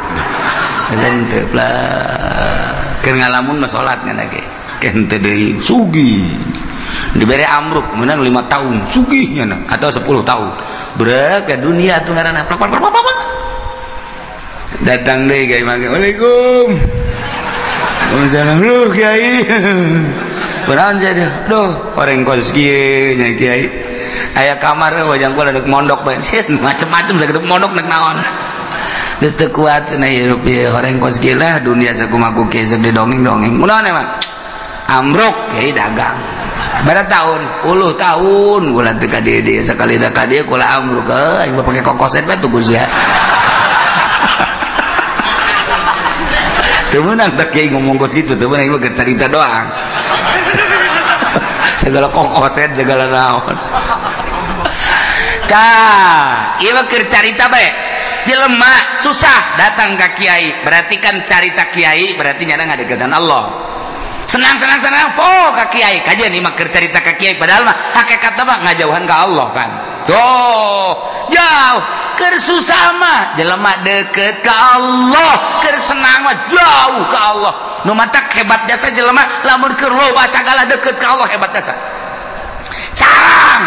Geus henteu plek. Keur ngalamun mah salat ngan ge. Ke henteu deui sugih. Dibere amruk menang 5 tahun sugihnya nah, atau 10 tahun berat ke dunia tuh ngaranna plak plak plak plak datang deui kiai mangke waalaikum waalaikumsalam lu kiai kunaon sia duh horeng kos kieu nya kiai aya kamar wajang kula deuk mondok bae macem-macem sakitu mondok nek naon geus teu kuat cenah hirup ieu horeng kos kieu lah dunia sakumaha ku kieu sok didongeng-dongeng kunaon emang amruk kiai dagang berapa tahun 10 tahun kula teu ka dieu dieu sakali da ka dieu kula amruk aing mah pake kokoset bae tuh Gus ya teu meunang teh kiai ngomong kos kitu teu meunang ieu mah carita doang segala kokoset segala naon tah ieu mah keur carita bae jelema susah datang ka kiai berarti kan carita kiai berarti nyana ngadeukeutan Allah senang senang senang po ka kiai kajian ini mah keur carita ka kiai padahal mah hakikatna mah ngajauhan ka Allah kan tuh jauh keur susah mah jelema deukeut ka Allah keur senang mah jauh ka Allah nu matak hebat jasa jelema lamun keur loba sagala deukeut ka Allah hebat jasa carang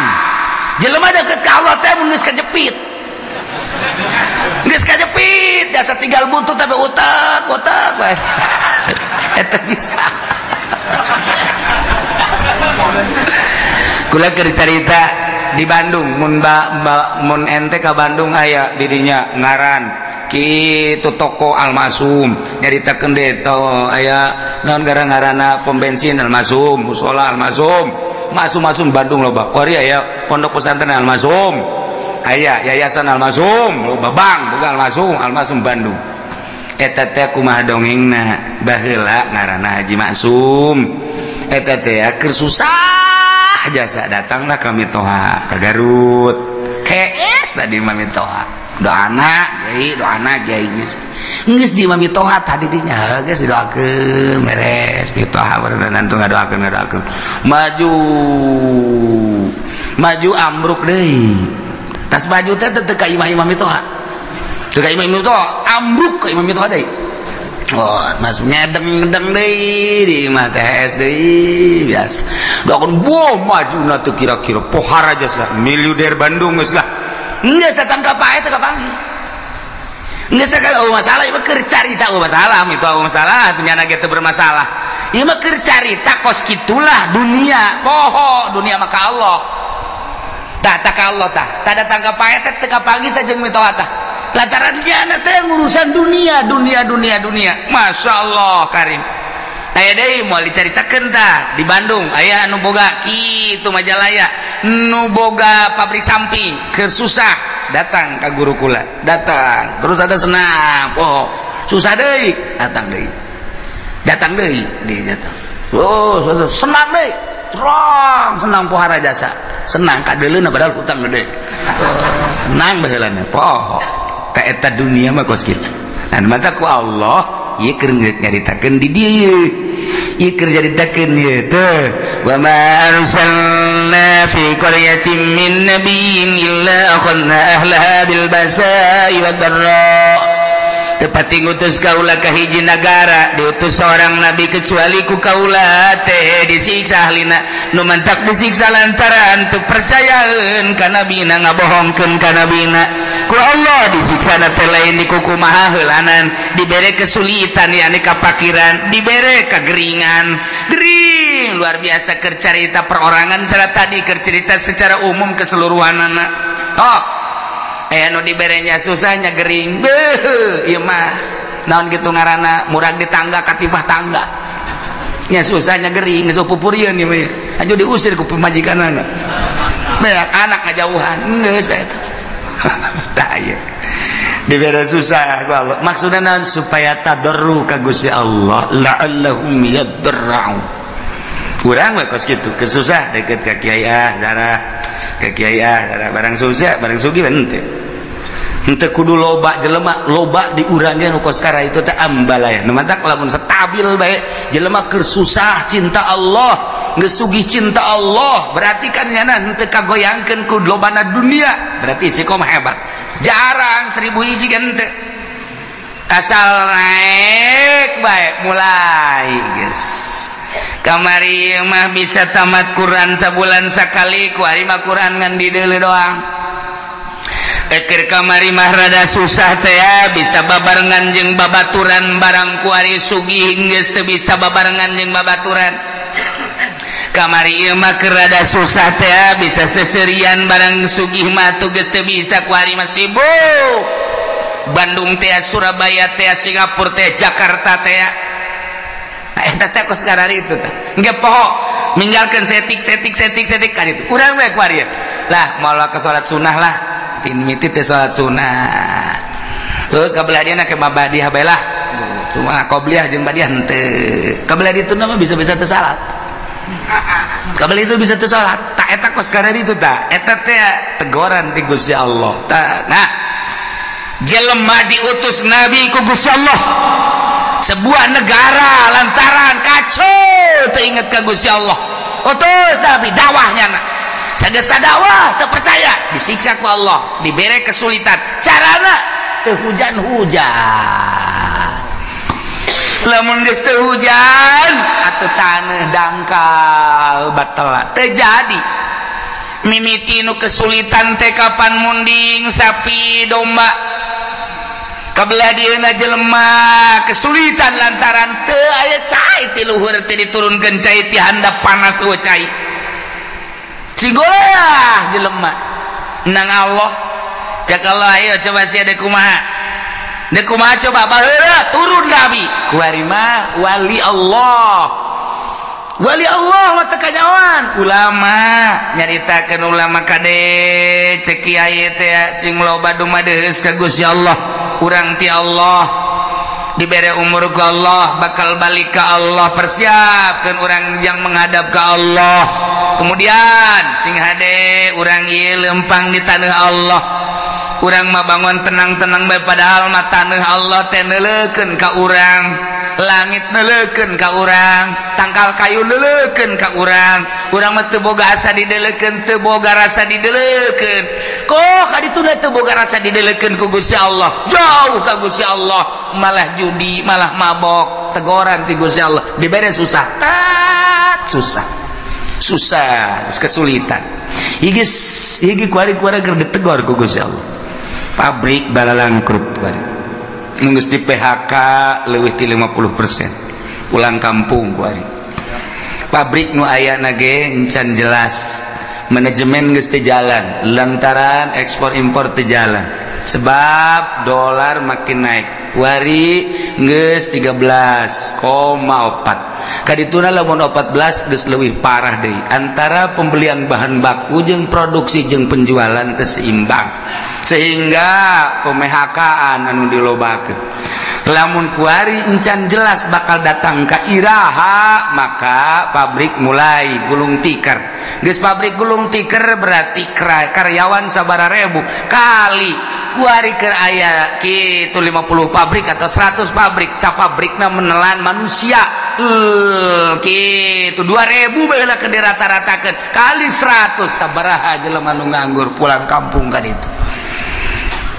jelema deukeut ka Allah teh mun geus kajepit geus kajepit jasa tinggal buntut tapi utak utak bae eta bisa. Kula keur carita di Bandung mun mun ente ka Bandung aya didinya ngaran kitu toko Almasum nyaritakeun deui to aya naon gara-ngarana pom bensin Almasum musala Almasum masum-masum Bandung loba kori aya pondok pesantren Almasum aya yayasan Almasum loba bank boga Almasum Almasum Bandung eta teh kumaha dongengna baheula ngaranna Haji Maksum eta teh keur susah jasa datanglah kami toha ka Garut KS tadi mami toha doana kiai doana kiai geus geus di mami toha tadi dinya geus didoakeun beres mitoha barudan antu ngadoakeun ngadoakeun maju maju ambruk deui tas maju teh teu ka imah-imah mitoha teu ka imah-imah mitoha ambruk ka imah mitoha deui. Oh, masuk ngedeng-ngedeng deui di imah TS deui biasa. Doakeun boh majuna teu kira-kira pohara jasa miliuder Bandung geus lah. Geus datang ka pae teu kapanggih. Geus teh kan eueuh masalah ieu mah keur carita eueuh masalah itu eueuh masalah nyana ge teu bermasalah. Ieu mah keur carita kos kitulah dunia, poho dunia mah ka Allah. Tah tah ka Allah tah. Tah datang ka pae teh teu kapanggih teh jeung mitoha tah. Lantaran nyana teh ngurusan dunia, dunia, dunia, dunia. Masya Allah karim. Aya deui moal dicaritakeun tah di Bandung aya anu boga kitu Majalaya, nu boga pabrik samping, keur susah datang ka guru kula, datang terus ada senang, poho susah deui, datang deui, datang deui, dia datang. Oh, susah, senang deui, terang senang pohara jasa, senang kadeuleuna padahal hutang gede. Senang baheulana poho. Ka eta dunia mah kos kitu. Nah, mata ku Allah ieu keur nyaritakeun di dieu. Ieu keur nyaritakeun ieu teh wa ma arsalna fi qaryatin min nabiyyin illa akhadna ahlaha bil basa'i wad dharra. Tepati ngutus kaula ka hiji nagara diutus seorang nabi kecuali ku kaula teh disiksa ahlina nu mantak disiksa lantaran teu percayaeun ka nabina ngabohongkeun ka nabina. Ku Allah disiksa teh lain di kukumaha heulanan dibere kesulitan yakni kapakiran dibere kegeringan gering luar biasa keur carita perorangan cara tadi keur cerita secara umum keseluruhanana. Oh anu diberenya susahnya gering beuh ieu mah naon kitu ngaranna murag di tangga katibah tangga nya susahnya gering geus pupurieun ieu mah aju diusir ku pamajikanana beak anak ngajauhan geus bae eta tah ieu dibere susah ku Allah maksudna naon supaya tadarru ka Gusti Allah la'allahum yadarra'u. Urang we kos kitu kesusah deket ka kiai ah zarah ka kiai ah zarah barang susah barang sugih henteu henteu kudu loba jelema loba di urang ge nu kos kara itu teh ambalaya nu mantak lamun stabil bae jelema keur susah cinta Allah geus sugih cinta Allah berarti kan nyana henteu kagoyangkeun ku lobana dunia berarti istiqomah hebat jarang 1000 hiji ge henteu asal naik bae mulai geus kamari mah bisa tamat Quran sabulan sakali ku ari mah Quran ngan dideuleu doang. Eker kamari mah rada susah teh bisa babarengan jeung babaturan barang ku ari sugih geus teu bisa babarengan jeung babaturan. Kamari ieu mah keur rada susah teh bisa seserian barang sugih mah tuh geus teu bisa ku ari mah sibuk. Bandung teh Surabaya teh Singapura teh Jakarta teh. Eta teh kos karari itu teh engke poho ninggalkeun setik setik setik setik kan itu urang we ku ari lah moal ke salat sunah lah tin miti teh salat sunah terus kabelah dieuna ke mabadiah bae lah cuma qobliyah jeung badiah henteu kabelah ditu mah bisa-bisa teu salat kabelah itu bisa teu salat tak eta kos karari itu tah eta teh tegoran ti Gusti Allah tah. Nah jelema diutus nabi ku Gusti Allah sebuah negara lantaran kacau teringat ke Gusti Allah utus nabi dakwahnya nak sageus dakwah teu percaya disiksa ku Allah dibere kesulitan carana teu hujan-hujan lamun geus teu hujan atuh taneuh dangkal batal teu jadi mimiti nu kesulitan teh kapan munding sapi domba kabelah dieuna jelema kesulitan lantaran teu aya cai ti luhur teh diturunkeun cai ti handap panas eueuh cai cigoleah jelema nang Allah cek Allah ayo coba sia deuk kumaha deuk kumaha coba baheula turun nabi kuari mah wali Allah wali Allah mah teu kanyawan ulama nyaritakeun ulama kade cek kiai teh sing loba dumadeus ka Gusti Allah urang ti Allah dibere umur ku Allah bakal balik ke Allah persiapkan orang yang menghadap ke Allah kemudian sing hade urang ieu lempang di tanah Allah urang mah bangun tenang-tenang bae padahal mah tanah Allah teh neuleukeun ka urang langit neuleukeun ka urang tangkal kayu neuleukeun ka urang urang mah teu boga asa dideleukeun teu boga rasa dideleukeun kok ka ditu teu boga rasa dideleukeun ku Gusti Allah jauh ka Gusti Allah malah judi malah mabok tegoran ti Gusti Allah dibere susah tat susah susah kesulitan iki iki kuari-kuari keur ditegor ku Gusti Allah pabrik balalangkrut kuari Nu geus di PHK leuwih ti 50% pulang kampung ku ari. Pabrik nu ayana ge encan jelas, manajemen geus teu jalan lantaran ekspor impor teu jalan sebab dolar makin naik. Wari geus 13,4 kadituna lamun 14 geus leuwih parah deui antara pembelian bahan baku jeung produksi jeung penjualan teu seimbang sehingga pemehkaan anu dilobakeun. Lamun kuari encan jelas bakal datang ka iraha maka pabrik mulai gulung tikar. Geus pabrik gulung tikar berarti karyawan sabara ribu kali kuari keur aya kitu 50 pabrik atau 100 pabrik sapabrikna menelan manusia kitu 2000 bae ke dirata-ratakeun kali 100 sabaraha jelema nu nganggur pulang kampung ka ditu.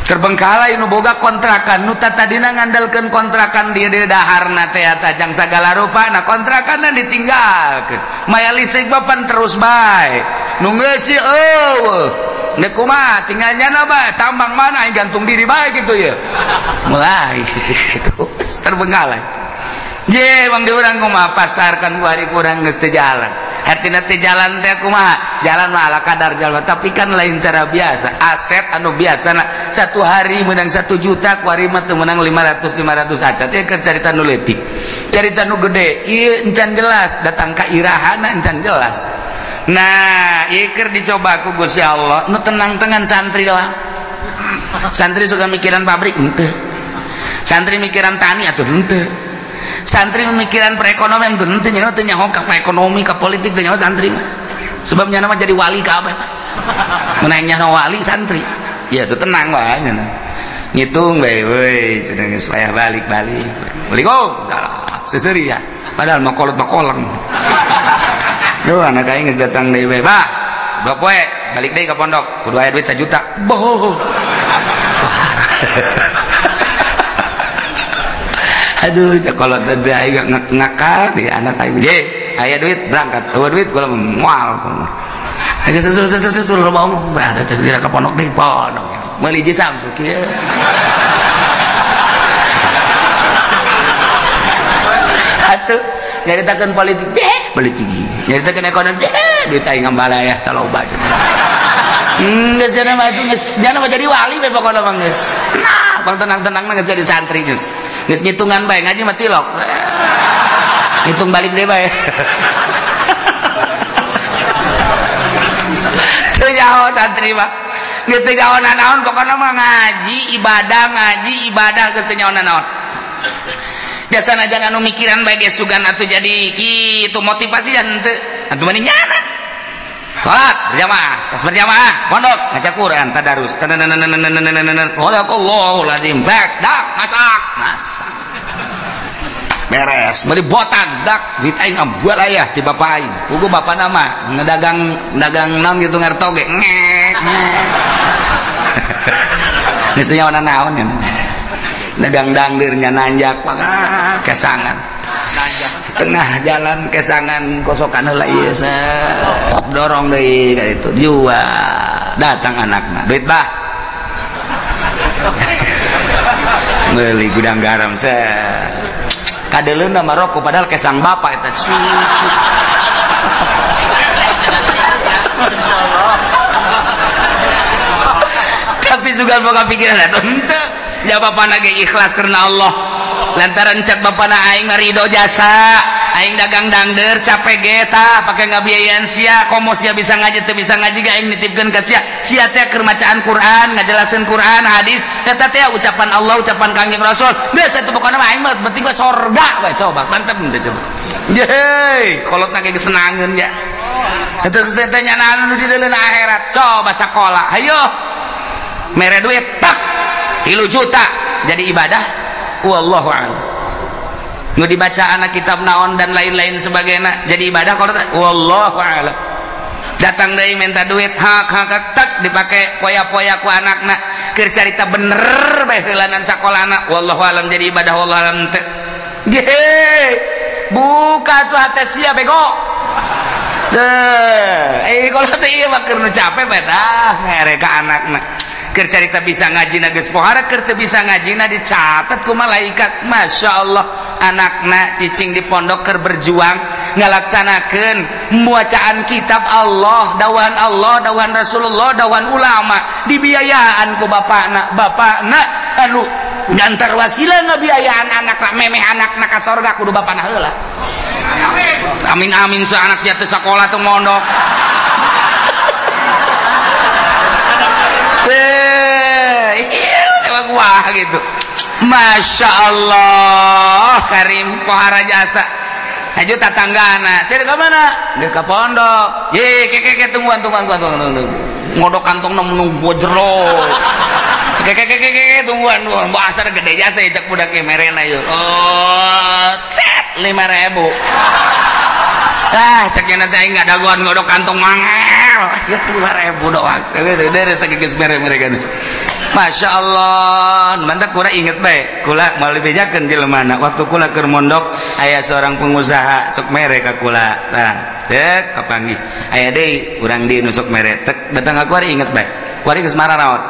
Terbengkalai nu boga kontrakan nu tadina ngandalkeun kontrakan dia di daharna teh tajang sagala rupa nah kontrakanna ditinggalkeun maya listrik bapan terus bae nu ngeusi eueuh neuk kumaha tinggal nyana bae tambang mana aing gantung diri bae kitu ye mulai terus terbengkalai ye bang di urang kumaha pasar kan kuari kurang geus teu jalan hatina teu jalan teh kumaha jalan mah ala kadar jalan tapi kan lain cara biasa aset anu biasana satu hari menang 1 juta kuari mah teu menang 500 acan teh keur carita nu leutik carita nu gede ieu encan jelas datang ka irahana encan jelas. Nah ieu keur dicoba ku Gusti Allah nu tenang-tenang santri doang. Santri suka mikiran pabrik henteu, santri mikiran tani atuh henteu, santri memikiran perekonomian tuh henteu nya teu nyaho ka ekonomi ka politik teu nyaho santri mah sebab nya mah jadi wali ka apa mun nya wali santri ya tuh tenang wae nya ngitung bae euy cenah geus payah balik-balik Assalamualaikum seseuri ya padahal mah kolot mah koleng. Duh anak aing geus datang deui bae bah dua poe balik deui ka pondok kudu aya duit 1 juta boh. Aduh kalau tadi aing ngakal di anak aing ye aya duit berangkat eueuh duit kula moal geus sesu loba omong bae ada teh ka pondok deui pondok meuli hiji Samsu kieu. Atuh nyaritakeun politik deh politik nyaritakeun ekonomi deh duit aing ngambalaya tah loba cenah geus cenah mah atuh geus nya mah jadi wali bae pokona mah geus nah bang tenang-tenang mah geus jadi santri geus geus ngitungan bae ngaji mah tilok ngitung balik deui bae teu nyaho santri mah geus teu nyaho nanaon pokona mah ngaji ibadah geus teu nyaho nanaon jasana jangan anu mikiran bae geus sugan atuh jadi kitu motivasi henteu atuh mani nyana salat berjamaah tas berjamaah pondok ngaca Quran tadarus Sadaqallahul azim bak dak masak masak beres beli botan dak duit aing ambual ayah di bapak aing pugu bapak nama ngedagang dagang naon gitu ngarto ge ngek ngek geus nyawa naon ya dagang dangdirnya nanjak kesangan tengah jalan kesangan kosokan heula ieu dorong deui ka ditu jual datang anakna duit bah meuli gudang garam set kadeleuna mah rokok padahal kesang bapak eta cucu. Tapi sugan boga pikiran atuh henteu ya bapana ge ikhlas karena Allah lantaran cek bapana aing ridho jasa aing dagang dangder capek ge tah pake ngabiayaan sia komo sia bisa ngaji teu bisa ngaji ge aing nitipkeun ka sia sia teh keur macaan Quran ngajelaskeun Quran hadis eta teh ucapan Allah ucapan Kangjeng Rasul geus atuh pokona mah aing mah penting mah sorga we coba mantep teh coba ye kolotna ge geus senangeun ya eta geus teh nyanaan nu di deuleun akhirat coba sakola hayo mere duit tak 3 juta jadi ibadah wallahu a'lam nu dibaca anak kitab naon dan lain-lain sebagainya jadi ibadah kalau wallahu a'lam datang deui minta duit hak hak tak dipake poya-poya ku anakna keur carita bener bae heulanan sakolana wallahu a'lam jadi ibadah wallahu a'lam teu ge buka tuh hate sia bego teh kalau teh ieu mah keur nu capek bae tah mere ka anakna Keur carita bisa ngajina geus pohara, keur teu bisa ngajina dicatat ku malaikat. Masya Allah, anakna cicing di pondok keur berjuang ngalaksanakeun bacaan kitab Allah, dawan Allah, dawan Rasulullah, dawan ulama, dibiayaan ku bapakna. Bapakna anu gantar wasilah ngabiayaan anakna, memeh anakna ka sorga kudu bapakna heula. Amin amin su anak sia teu sakola teu mondok. Wah gitu. Masya Allah, Karim pohara jasa. Aja tatanggana, saya ke mana? Dia ke pondok. Ye, ke tungguan tungguan tungguan tungguan. Ngodok kantong nunggu jero. Ke tungguan tungguan. Asar gede jasa ya cak budak merena yuk. Oh, set 5.000. Ah, caknya nanti aing nggak dagoan ngodok kantong mangel. 5.000 doang. Deres tak geus mere mereka. Masya Allah, mantap kula inget bae, kula mau dibejakeun jelema waktu kula keur mondok aya seorang pengusaha sok mere ka kula. Tah, tek kapanggih. Aya deui urang di nu sok mere, tek datang ka kuari inget bae. Kuari geus mararaot.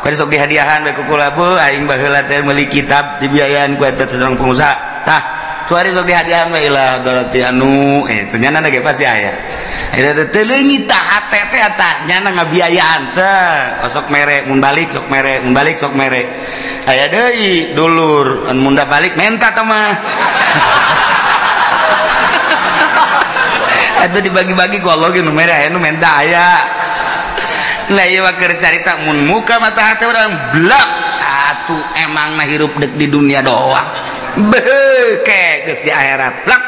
Kuari sok dihadiahan bae ku kula, bu aing baheula teh meuli kitab dibiayaan ku eta seorang pengusaha. Tah, kuari sok dihadiahan bae ilah berarti anu teh nyana ge pasti aya. Eta teh leungit tah hate teh tah nyana ngabiayaan teh sok mere mun balik sok mere mun balik sok mere aya deui dulur mun da balik menta tah mah. Eta dibagi-bagi ku Allah ge nu mere aya nu menta aya. Lah ieu mah keur carita mun muka mata hate urang blak atuh emangna hirup deuk di dunia doang. Beuh ke geus di akhirat blak.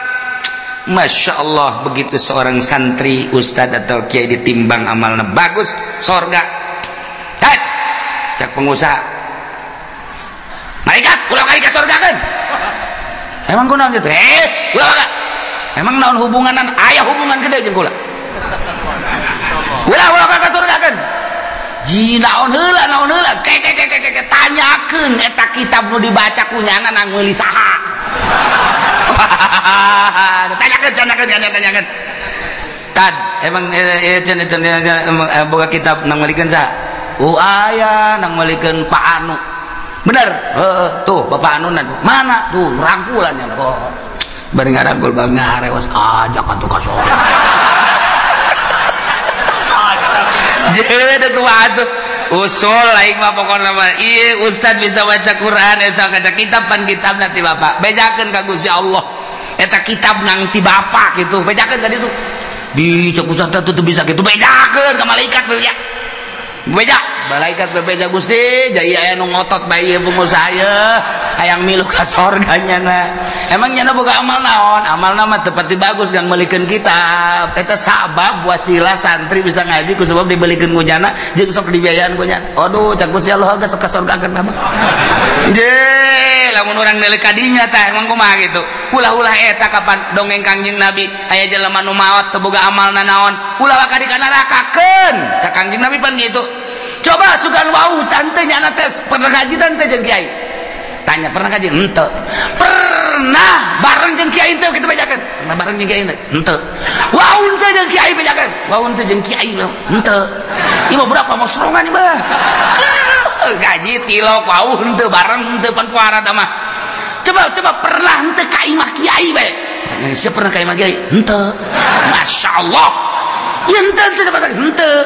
Masya Allah, begitu seorang santri, ustad atau kiai ditimbang amalnya bagus, sorga. Hei, cak pengusaha, malaikat, ulah kali ke sorga kan? Emang kunaon gitu? Ulah kak. Emang naon hubunganan? Aya hubungan gede jeung kula. Ulah ulah ka sorga kan? Ji naon heula, naon heula? Ke ke ke ke tanyakeun eta kitab nu dibaca kunyana nang meuli saha. Tanyakan, tanyakan, tanyakan. Tad, emang boga kitab nang melikeun saha? Oh aya nang melikeun Pak Anu. Bener? Heeh, tuh Bapak Anu mana? Tuh rangkulan nya. Oh. Bari ngarangkul bang ngarewas ajak atuh ka sorga. Jeung kumaha atuh? Usul aing mah pokona mah ieu ustad bisa baca Quran esa kaca kitab pan kitabna ti bapak. Bejakeun ka Gusti Allah. Eta kitab nang ti bapak gitu. Bejakeun ka ditu. Di cek ustad teh teu bisa kitu. Bejakeun ka malaikat beja. Beja, malaikat bebeja Gusti, jadi aya nu ngotot bae ieu pengusaha ieu, hayang milu ka sorga nyana. Emang nyana boga amal naon? Amalna mah teu pati bagus kan meulikeun kitab. Eta sabab wasilah santri bisa ngaji ku sebab dibelikeun ku nyana jeung sok dibiayaan ku nyana. Aduh, cak Gusti Allah geus ka sorgakeun mah. Je, lamun urang neuleuk ka dinya tah emang kumaha gitu. Ulah-ulah eta kapan dongeng Kangjeng Nabi aya jelema nu maot teu boga amalna naon, ulah ka di ka nerakakeun. Cak Kangjeng Nabi pan gitu. Coba sugan wau tante nyana teh pernah ngaji tante jeung kiai. Tanya pernah ngaji henteu. Pernah bareng jeung kiai teu kitu bejakeun. Pernah bareng jeung kiai teu? Henteu. Wau teu jeung kiai bejakeun. Wau teu jeung kiai henteu. Ieu mah budak pamosrongan ieu mah. Gaji tilok wau henteu bareng henteu pan puara tah mah. Coba coba pernah henteu ka imah kiai bae. Tanya siapa pernah ka imah kiai? Henteu. Masyaallah. Ieu henteu henteu sama henteu.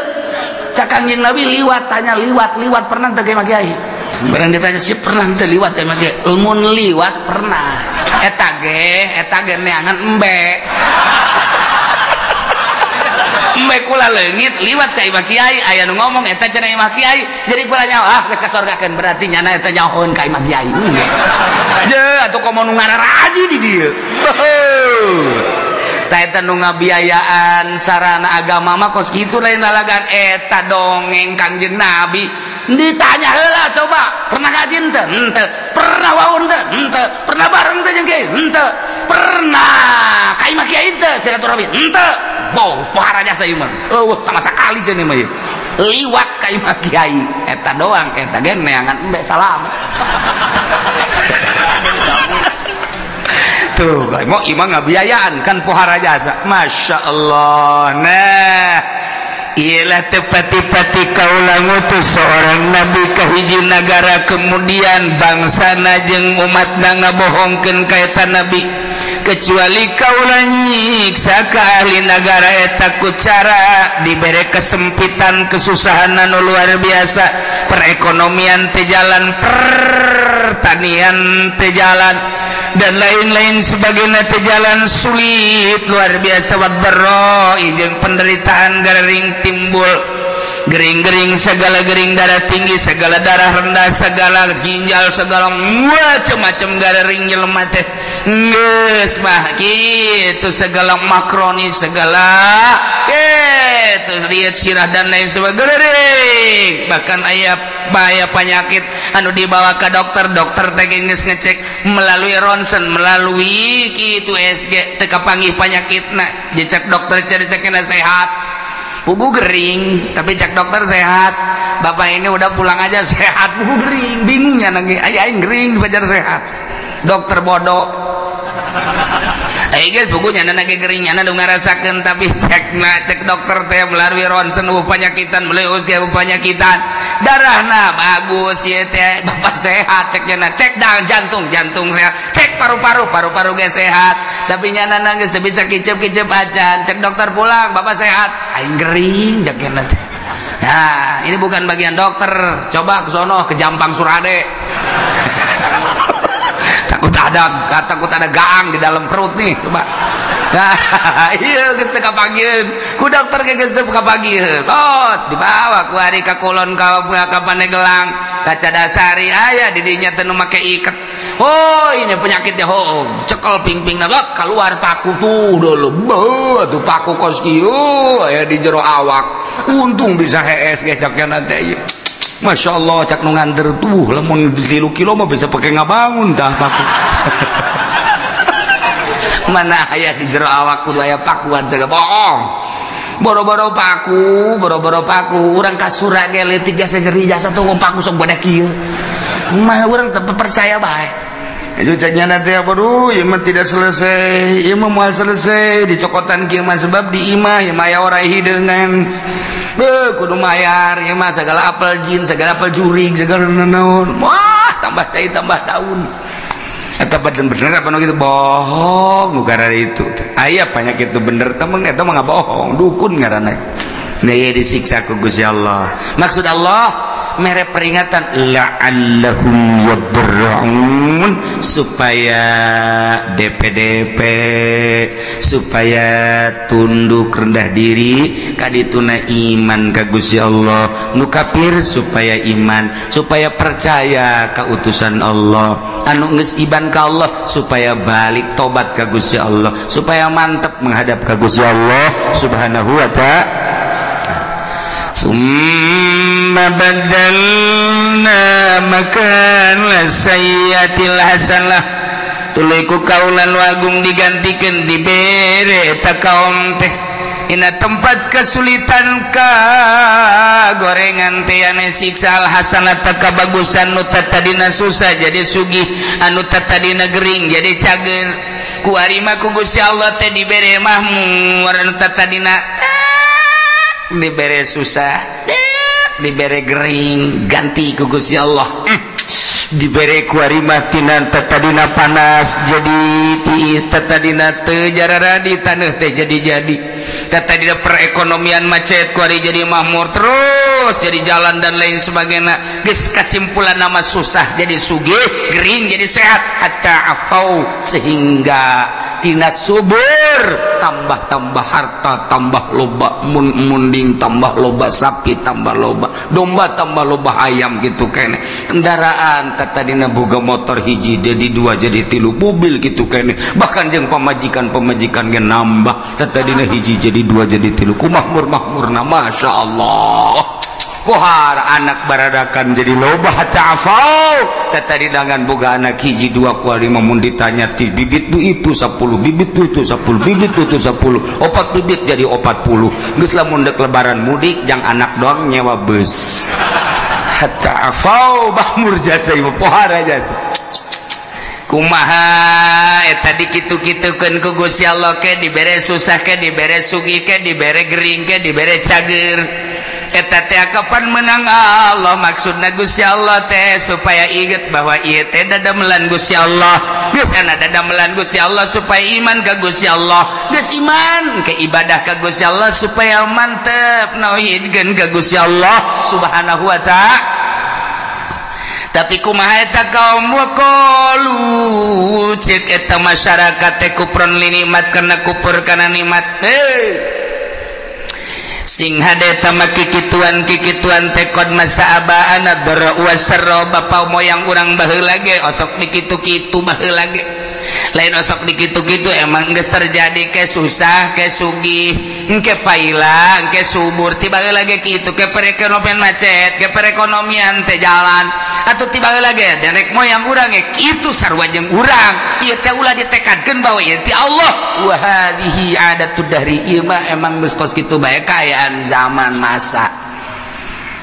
Cak Kangjeng Nabi liwat tanya liwat liwat pernah teu ka imah kiai? Barang ditanya sih pernah teu liwat ka imah kiai? Mun liwat pernah. Eta ge neangan embe. Embe kula leungit liwat ka imah kiai, aya nu ngomong eta cenah imah kiai. Jadi kula nyaho ah geus ka sorgakeun berarti nyana eta nyahoeun ka imah kiai. Je atuh komo nu ngararaji di dieu. Eta nu ngabiayaan sarana agama mah kos kitu lain lalagan eta dongeng Kangjeng Nabi. Ditanya heula coba, pernah ngaji henteu? Henteu. Pernah wau henteu? Henteu. Pernah bareng teh jeung kiai? Henteu. Pernah ka imah kiai henteu silaturahmi? Henteu. Boh, pohara jasa ieu mah. Eueuh sama sakali cenah mah ieu. Liwat ka imah kiai. Eta doang eta ge neangan embe salam. Tuh, mau imah ngabiayaan kan pohara jasa. Masya Allah. Nah, Ialah tepati-pati kaula ngutus seorang nabi ka hiji nagara, kemudian bangsana jeung umatna ngabohongkeun ka eta nabi, kecuali kaula nyiksa ka ahli nagara eta ku cara dibere kesempitan, kesusahan anu luar biasa, perekonomian teu jalan, pertanian teu jalan, dan lain-lain sebagainya teu jalan, sulit luar biasa, wadbarro jeung penderitaan gering timbul, gering-gering segala gering, darah tinggi segala, darah rendah segala, ginjal segala, macam-macam gering jelema teh geus mah kitu, segala makroni segala kitu, lihat sirah dan lain sebagainya. Bahkan aya bahaya penyakit anu dibawa ke dokter, dokter teh geus ngecek melalui ronsen, melalui kitu SG, teu kapanggih penyakitna. Dicek dokter cari-cekna sehat, pugu gering, tapi cek dokter sehat, bapak ini udah pulang aja sehat, pugu gering, bingungnya nangis, aing gering dipajar sehat, dokter bodoh. Eh guys, pugunya nyana gering, nyana nu ngarasakeun, tapi cek na cek dokter teh melalui ronsen eueuh panyakitan, melalui USG eueuh panyakitan, darahna bagus ieu teh, bapak sehat cek nyana, cek dang jantung, jantung sehat, cek paru-paru, paru-paru ge sehat, tapi nyana nangis teu bisa kicep-kicep acan, cek dokter pulang bapak sehat, aing gering cek nyana teh. Nah, ini bukan bagian dokter, coba ke sono ke Jampang Surade. Takut ada gaang di dalam perut nih, coba. Nah, iya geus teu kapanggiheun. Ku dokter ge geus teu kapanggiheun. Oh, dibawa ku ari ka kulon ka Pandeglang, ka Cadasari aya di dinya teh nu make iket. Oh, ini penyakitnya, oh, cekel pingpingna lot keluar paku tuh dulu. Beuh, tuh paku kos kieu aya di jero awak. Untung bisa hees ge cak teh. Masya Allah, cak nu nganter tuh lamun 3 kilo mah bisa pakai ngabangun tah paku. Mana aya di jero awak kudu aya pakuan sagala, bohong. Boro-boro paku, boro-boro paku, urang kasura ge leutik jasa nyeri jasa tuh paku sok bade kieu. Mah urang teu percaya bae. Itu caknya nanti apa, duh, ieu mah tidak selesai, ieu mah moal selesai dicokotan kieu mah, sebab di imah ieu mah aya orai hideungan. Beuh, kudu mayar ieu mah segala apel jin, segala apel jurig, segala naon. Wah, tambah cai tambah daun. Eta bener apa nu kitu bohong nu gara itu. Aya penyakit itu bener temen eta mah bohong, dukun ngaranna. Nah, ieu disiksa ku Gusti Allah. Maksud Allah mere peringatan la'allahum yadra'un, supaya DPDP, supaya tunduk rendah diri kadituna iman ka Gusti Allah, nu kafir supaya iman, supaya percaya ka utusan Allah, anu geus iman ka Allah supaya balik tobat ka Gusti Allah, supaya mantep menghadap ka Gusti Allah Subhanahu wa ta'ala. Summa badalna makana sayyatil hasanah, tuluy ku kaulan wagung digantikeun dibere eta kaum teh dina tempat kesulitan ka gorengan teh ane siksa al hasanah kabagusan, nu tadina susah jadi sugih, anu tadina gering jadi cager, ku ari mah ku Gusti Allah teh dibere mahmur, anu tadina dibere susah, dibere gering, ganti ku Gusti Allah. Dibere ku ari mah tina tadina panas jadi tiis, tadina teu jararadi taneuh teh jadi-jadi, tadina perekonomian macet ku ari jadi makmur terus, jadi jalan dan lain sebagainya. Geus kasimpulan nama susah jadi sugih, gering jadi sehat, hatta afau, sehingga tina subur tambah-tambah harta, tambah loba munding, tambah loba sapi, tambah loba domba, tambah loba ayam gitu kene, kendaraan tadina boga motor hiji jadi dua jadi tilu, mobil gitu kene, bahkan jeung pamajikan-pamajikan ge nambah, tadina hiji jadi dua jadi tilu, ku makmur-makmurna Masya Allah. Pohar anak baradakan jadi loba ta'afau, tadi dangan boga anak hiji dua kuali mun ditanya ti bibit du itu 10, bibit du itu 10, bibit du itu 10, opat bibit jadi 40. Geus lamun deuk lebaran mudik jang anak doang nyewa bus. Ta'afau bahmur jasa ieu pohara jasa. Kumaha eta dikitu-kitukeun ku Gusti Allah ke dibere susah ke dibere sugih ke dibere gering ke dibere cager eta teh kapan menang Allah maksudna Gusti Allah teh supaya inget bahwa ieu teh dadamelan Gusti Allah geus ana dadamelan Gusti Allah supaya iman ka Gusti Allah geus iman ke ibadah ka Gusti Allah supaya mantep nauhidkeun ka Gusti Allah subhanahu wa ta'ala. Tapi kumaha eta kaum waqalu cek eta masyarakat teh kupron li nikmat karena kupur kana nikmat sing hade eta mah kikituan teh qad masa abaana dara wa sarra bapa moyang urang baheula ge osok dikitu-kitu baheula ge lain osok dikitu-kitu emang geus terjadi ke susah ke sugih engke paila engke subur tiba lagi kitu ke perekonomian macet ke perekonomian teh jalan atau tiba lagi derek moyang urang ge kitu sarua jeung urang ieu teh ulah ditekadkeun bahwa ieu ti Allah wa hadhihi adatud dahri ieu mah emang geus kos kitu bae kaayaan zaman masa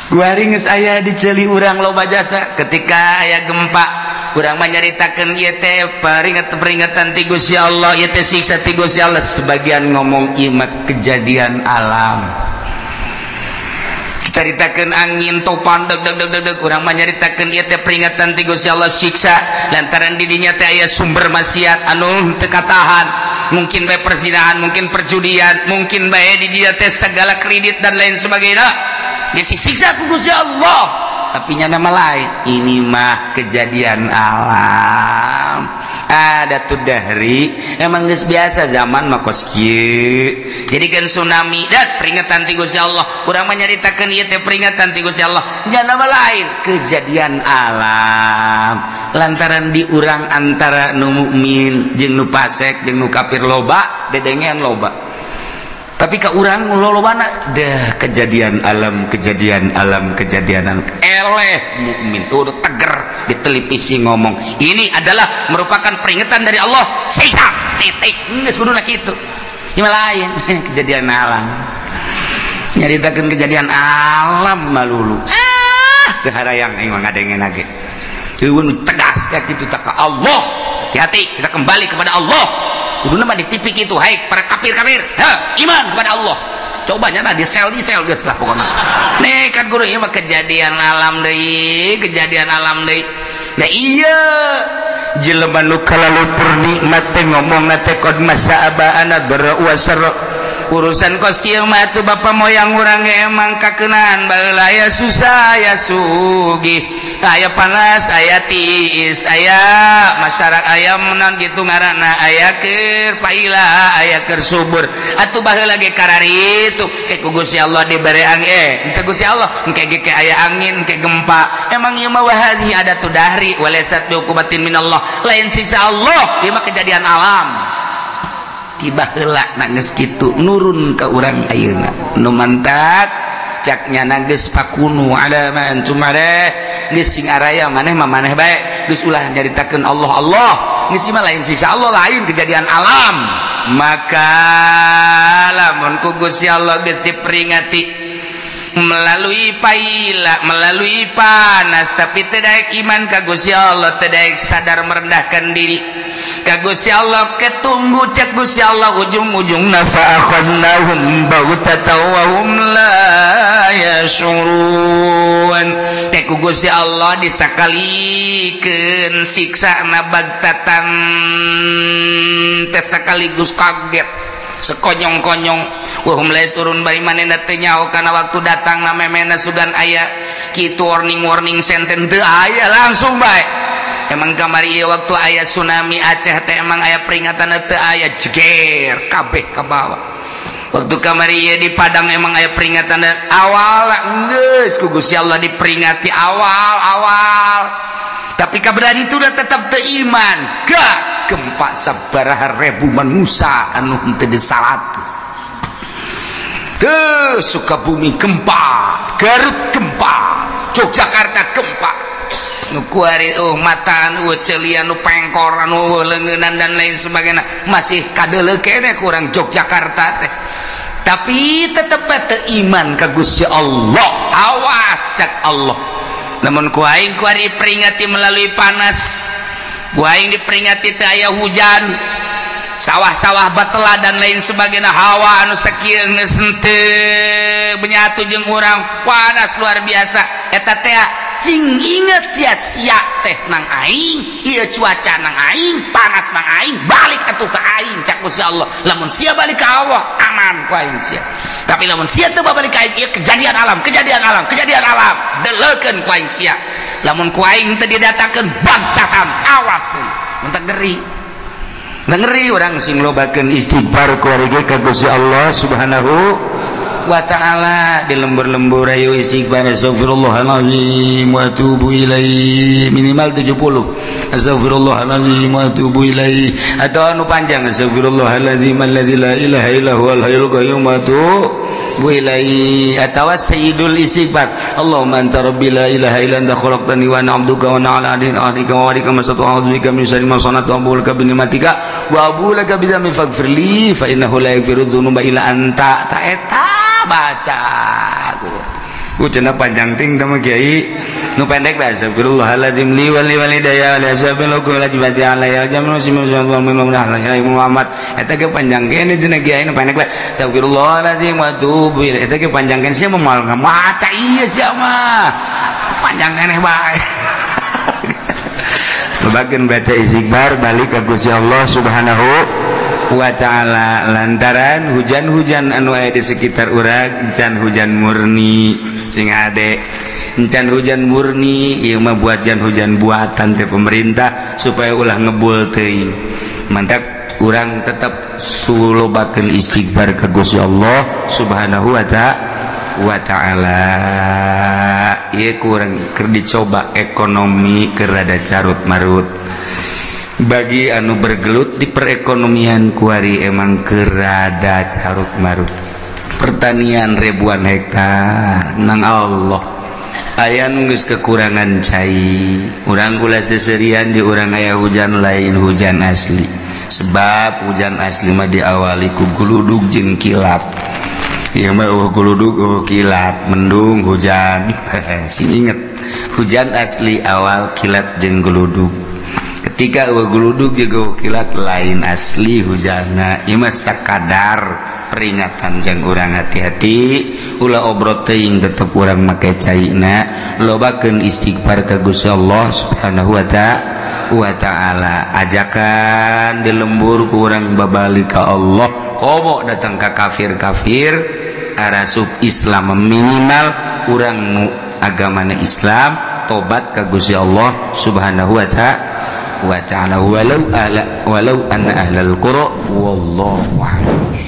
guari geus aya di ceuli urang loba jasa ketika aya gempa urang menyaritakeun ieu teh peringatan ti Gusti Allah ieu teh siksa ti Gusti Allah sebagian ngomong ieu mah kejadian alam caritakeun angin topan deg deg deg deg urang menyaritakeun ieu teh peringatan ti Gusti Allah siksa lantaran di dinya teh aya sumber maksiat anu teu katahan mungkin bae perzinahan mungkin perjudian mungkin bae di dinya teh segala kredit dan lain sebagainya disiksa ku Gusti Allah tapi nya nama lain ini mah kejadian alam ada tuh dahri emang geus biasa zaman mah kos kieu jadi kan tsunami dat peringatan ti Gusti Allah urang mah nyaritakeun ieu teh peringatan ti Gusti Allah nya nama lain kejadian alam lantaran di urang antara nu mukmin jeung nu fasik jeung nu kafir loba dedengean loba tapi ke urang lolobana dah kejadian alam kejadian alam kejadian alam eleh mukmin udah teger di televisi ngomong ini adalah merupakan peringatan dari Allah siksa titik geus kuduna kitu ieu mah lain kejadian alam nyaritakeun kejadian alam malulu ah teu harayang aing mah ngadengena ge eueun tegas ya kitu tak ka Allah hati-hati kita kembali kepada Allah kuduna mah di TV kitu hai para kafir-kafir ha iman kepada Allah coba nya di sel geus lah pokona nih kan guru ieu mah kejadian alam deui kejadian alam deui nah iya jelema nu kalalupur nikmat teh ngomongna teh qad masa abaana dara wa sarra urusan kos kieu mah atuh bapa moyang urang ge emang kakeunaan baheula aya susah aya sugih aya panas aya tiis aya masyarakat aya menan gitu ngaranna aya keur paila aya keur subur atuh baheula ge kararitu ke ku Gusti Allah dibere angin teu Gusti Allah engke ge aya angin engke gempa emang ieu mah wahadhi adatu dahri walaysat biuqubatin minallah lain siksa Allah ieu mah kejadian alam tiba heula geus kitu nurun ka urang ayeuna nu mantak cak nyana geus pakunu ala ma antum alaih geus sing araya maneh mah maneh bae geus ulah nyaritakeun Allah Allah geus mah lain siksa Allah lain kejadian alam maka lamun ku Gusti Allah geus diperingati melalui paila melalui panas tapi teu daek iman ka Gusti Allah teu daek sadar merendahkan diri ka Gusti Allah ketunggu cek Gusti Allah ujung-ujungna fa akhadnahum baghtatan wa hum la yashurun teh ku Gusti Allah disakalikeun siksana bagtatan teh sekaligus kaget sekonyong-konyong wa hum la yashurun bari manehna teu nyaho kana waktu datang na memena sugan aya kitu warning-warning sen-sen teu aya langsung bae emang kamari ieu waktu aya tsunami Aceh teh emang aya peringatan teu aya jeger kabeh ka bawah waktu kamari ieu di Padang emang aya peringatan awal geus ku Gusti Allah diperingati awal-awal tapi kaberan itu udah tetap teu iman gak gempa sabaraha ribu manusia anu henteu disalat teu Sukabumi gempa Garut gempa Yogyakarta gempa nu kuari mataan celian nu pengkor anu leungeunnan dan lain sebagainya masih kadeuleu keneh kurang Yogyakarta teh tapi tetep teu iman ka Gusti Allah awas cak Allah namun ku aing kuari peringati melalui panas Ku aing diperingati teu aya hujan, sawah-sawah batela dan lain sebagainya, hawa anu sakieu geus henteu menyatu jeung urang, panas luar biasa. Eta teh sing inget sia-sia teh nang aing, ieu cuaca nang aing, panas nang aing, balik atuh ka aing cak Gusti Allah. Lamun sia balik ka Allah, aman ku aing sia. Tapi lamun sia teu balik ka aing, ieu kejadian alam, kejadian alam, kejadian alam, deleukeun ku aing sia. Lamun ku aing teu didatangkeun bantatan, awas deui. Mun ngeri. Ngeri urang sing lobakeun istighfar kuari ka Gusti Allah Subhanahu wa ta'ala. Di lembur-lembur ayo istighfar, astagfirullahalazim wa atubu ilaih, minimal 70, astagfirullahalazim wa atubu ilaih, atau anu panjang astagfirullahalazim allazi la ilaha illa huwal hayyul qayyum wa atubu ilaih, atawa sayyidul istighfar, Allahumma anta rabbi la ilaha illa anta khalaqtani wa ana 'abduka wa ana 'ala ahdika wa wa'dika mastata'tu, a'udzu bika min syarri ma sana'tu, abu'u laka bi ni'matika wa abu'u laka bi dzambi faghfir li fa innahu la yaghfiru dzunuba illa anta. Ta eta baca ku cenah panjang ting teh mah kiai, nu pendek bae astagfirullahalazim li wa li walidayya li ashabil wa jibati alayya jamu simu Muhammad. Eta ge panjang kene cenah kiai, nu pendek bae astagfirullahalazim wa atubu ilaih. Eta ge panjang kene sia moal maca ieu sia mah panjang keneh bae. Sebagian baca istighfar balik ka Gusti Allah Subhanahu wa ta'ala, lantaran hujan-hujan anu aya di sekitar urang encan hujan murni sing ade, encan hujan murni ieu mah buat hujan buatan teh pemerintah supaya ulah ngebul teuing. Mantak urang tetap sulobakeun istighfar ka Gusti Allah Subhanahu wa ta'ala. Ieu kurang keur dicoba ekonomi keur rada carut marut. Bagi anu bergelut di perekonomian kuari emang kerada carut marut. Pertanian ribuan hektar nang Allah aya nu geus kekurangan cai. Urang ulah seserian di urang aya hujan lain hujan asli, sebab hujan asli mah diawali ku guludug jeung kilat. Ieu mah eueuh guludug eueuh kilat, mendung hujan. Sing inget, hujan asli awal kilat jeung guludug. Ketika eueuh guludug jeung kilat lain asli hujana. Ieu mah sakadar peringatan jang urang hati-hati, ulah obrot teuing, tetep urang make caina, lobakeun istighfar ka Gusti Allah Subhanahu wa ta'ala. Ajakan di lembur ku urang babalik ka Allah, komo datang ka kafir-kafir arasup Islam, minimal urang nu agamana Islam tobat ka Gusti Allah Subhanahu wa ta'ala. Walau ala walau anna ahlal qura, wallahu a'lam.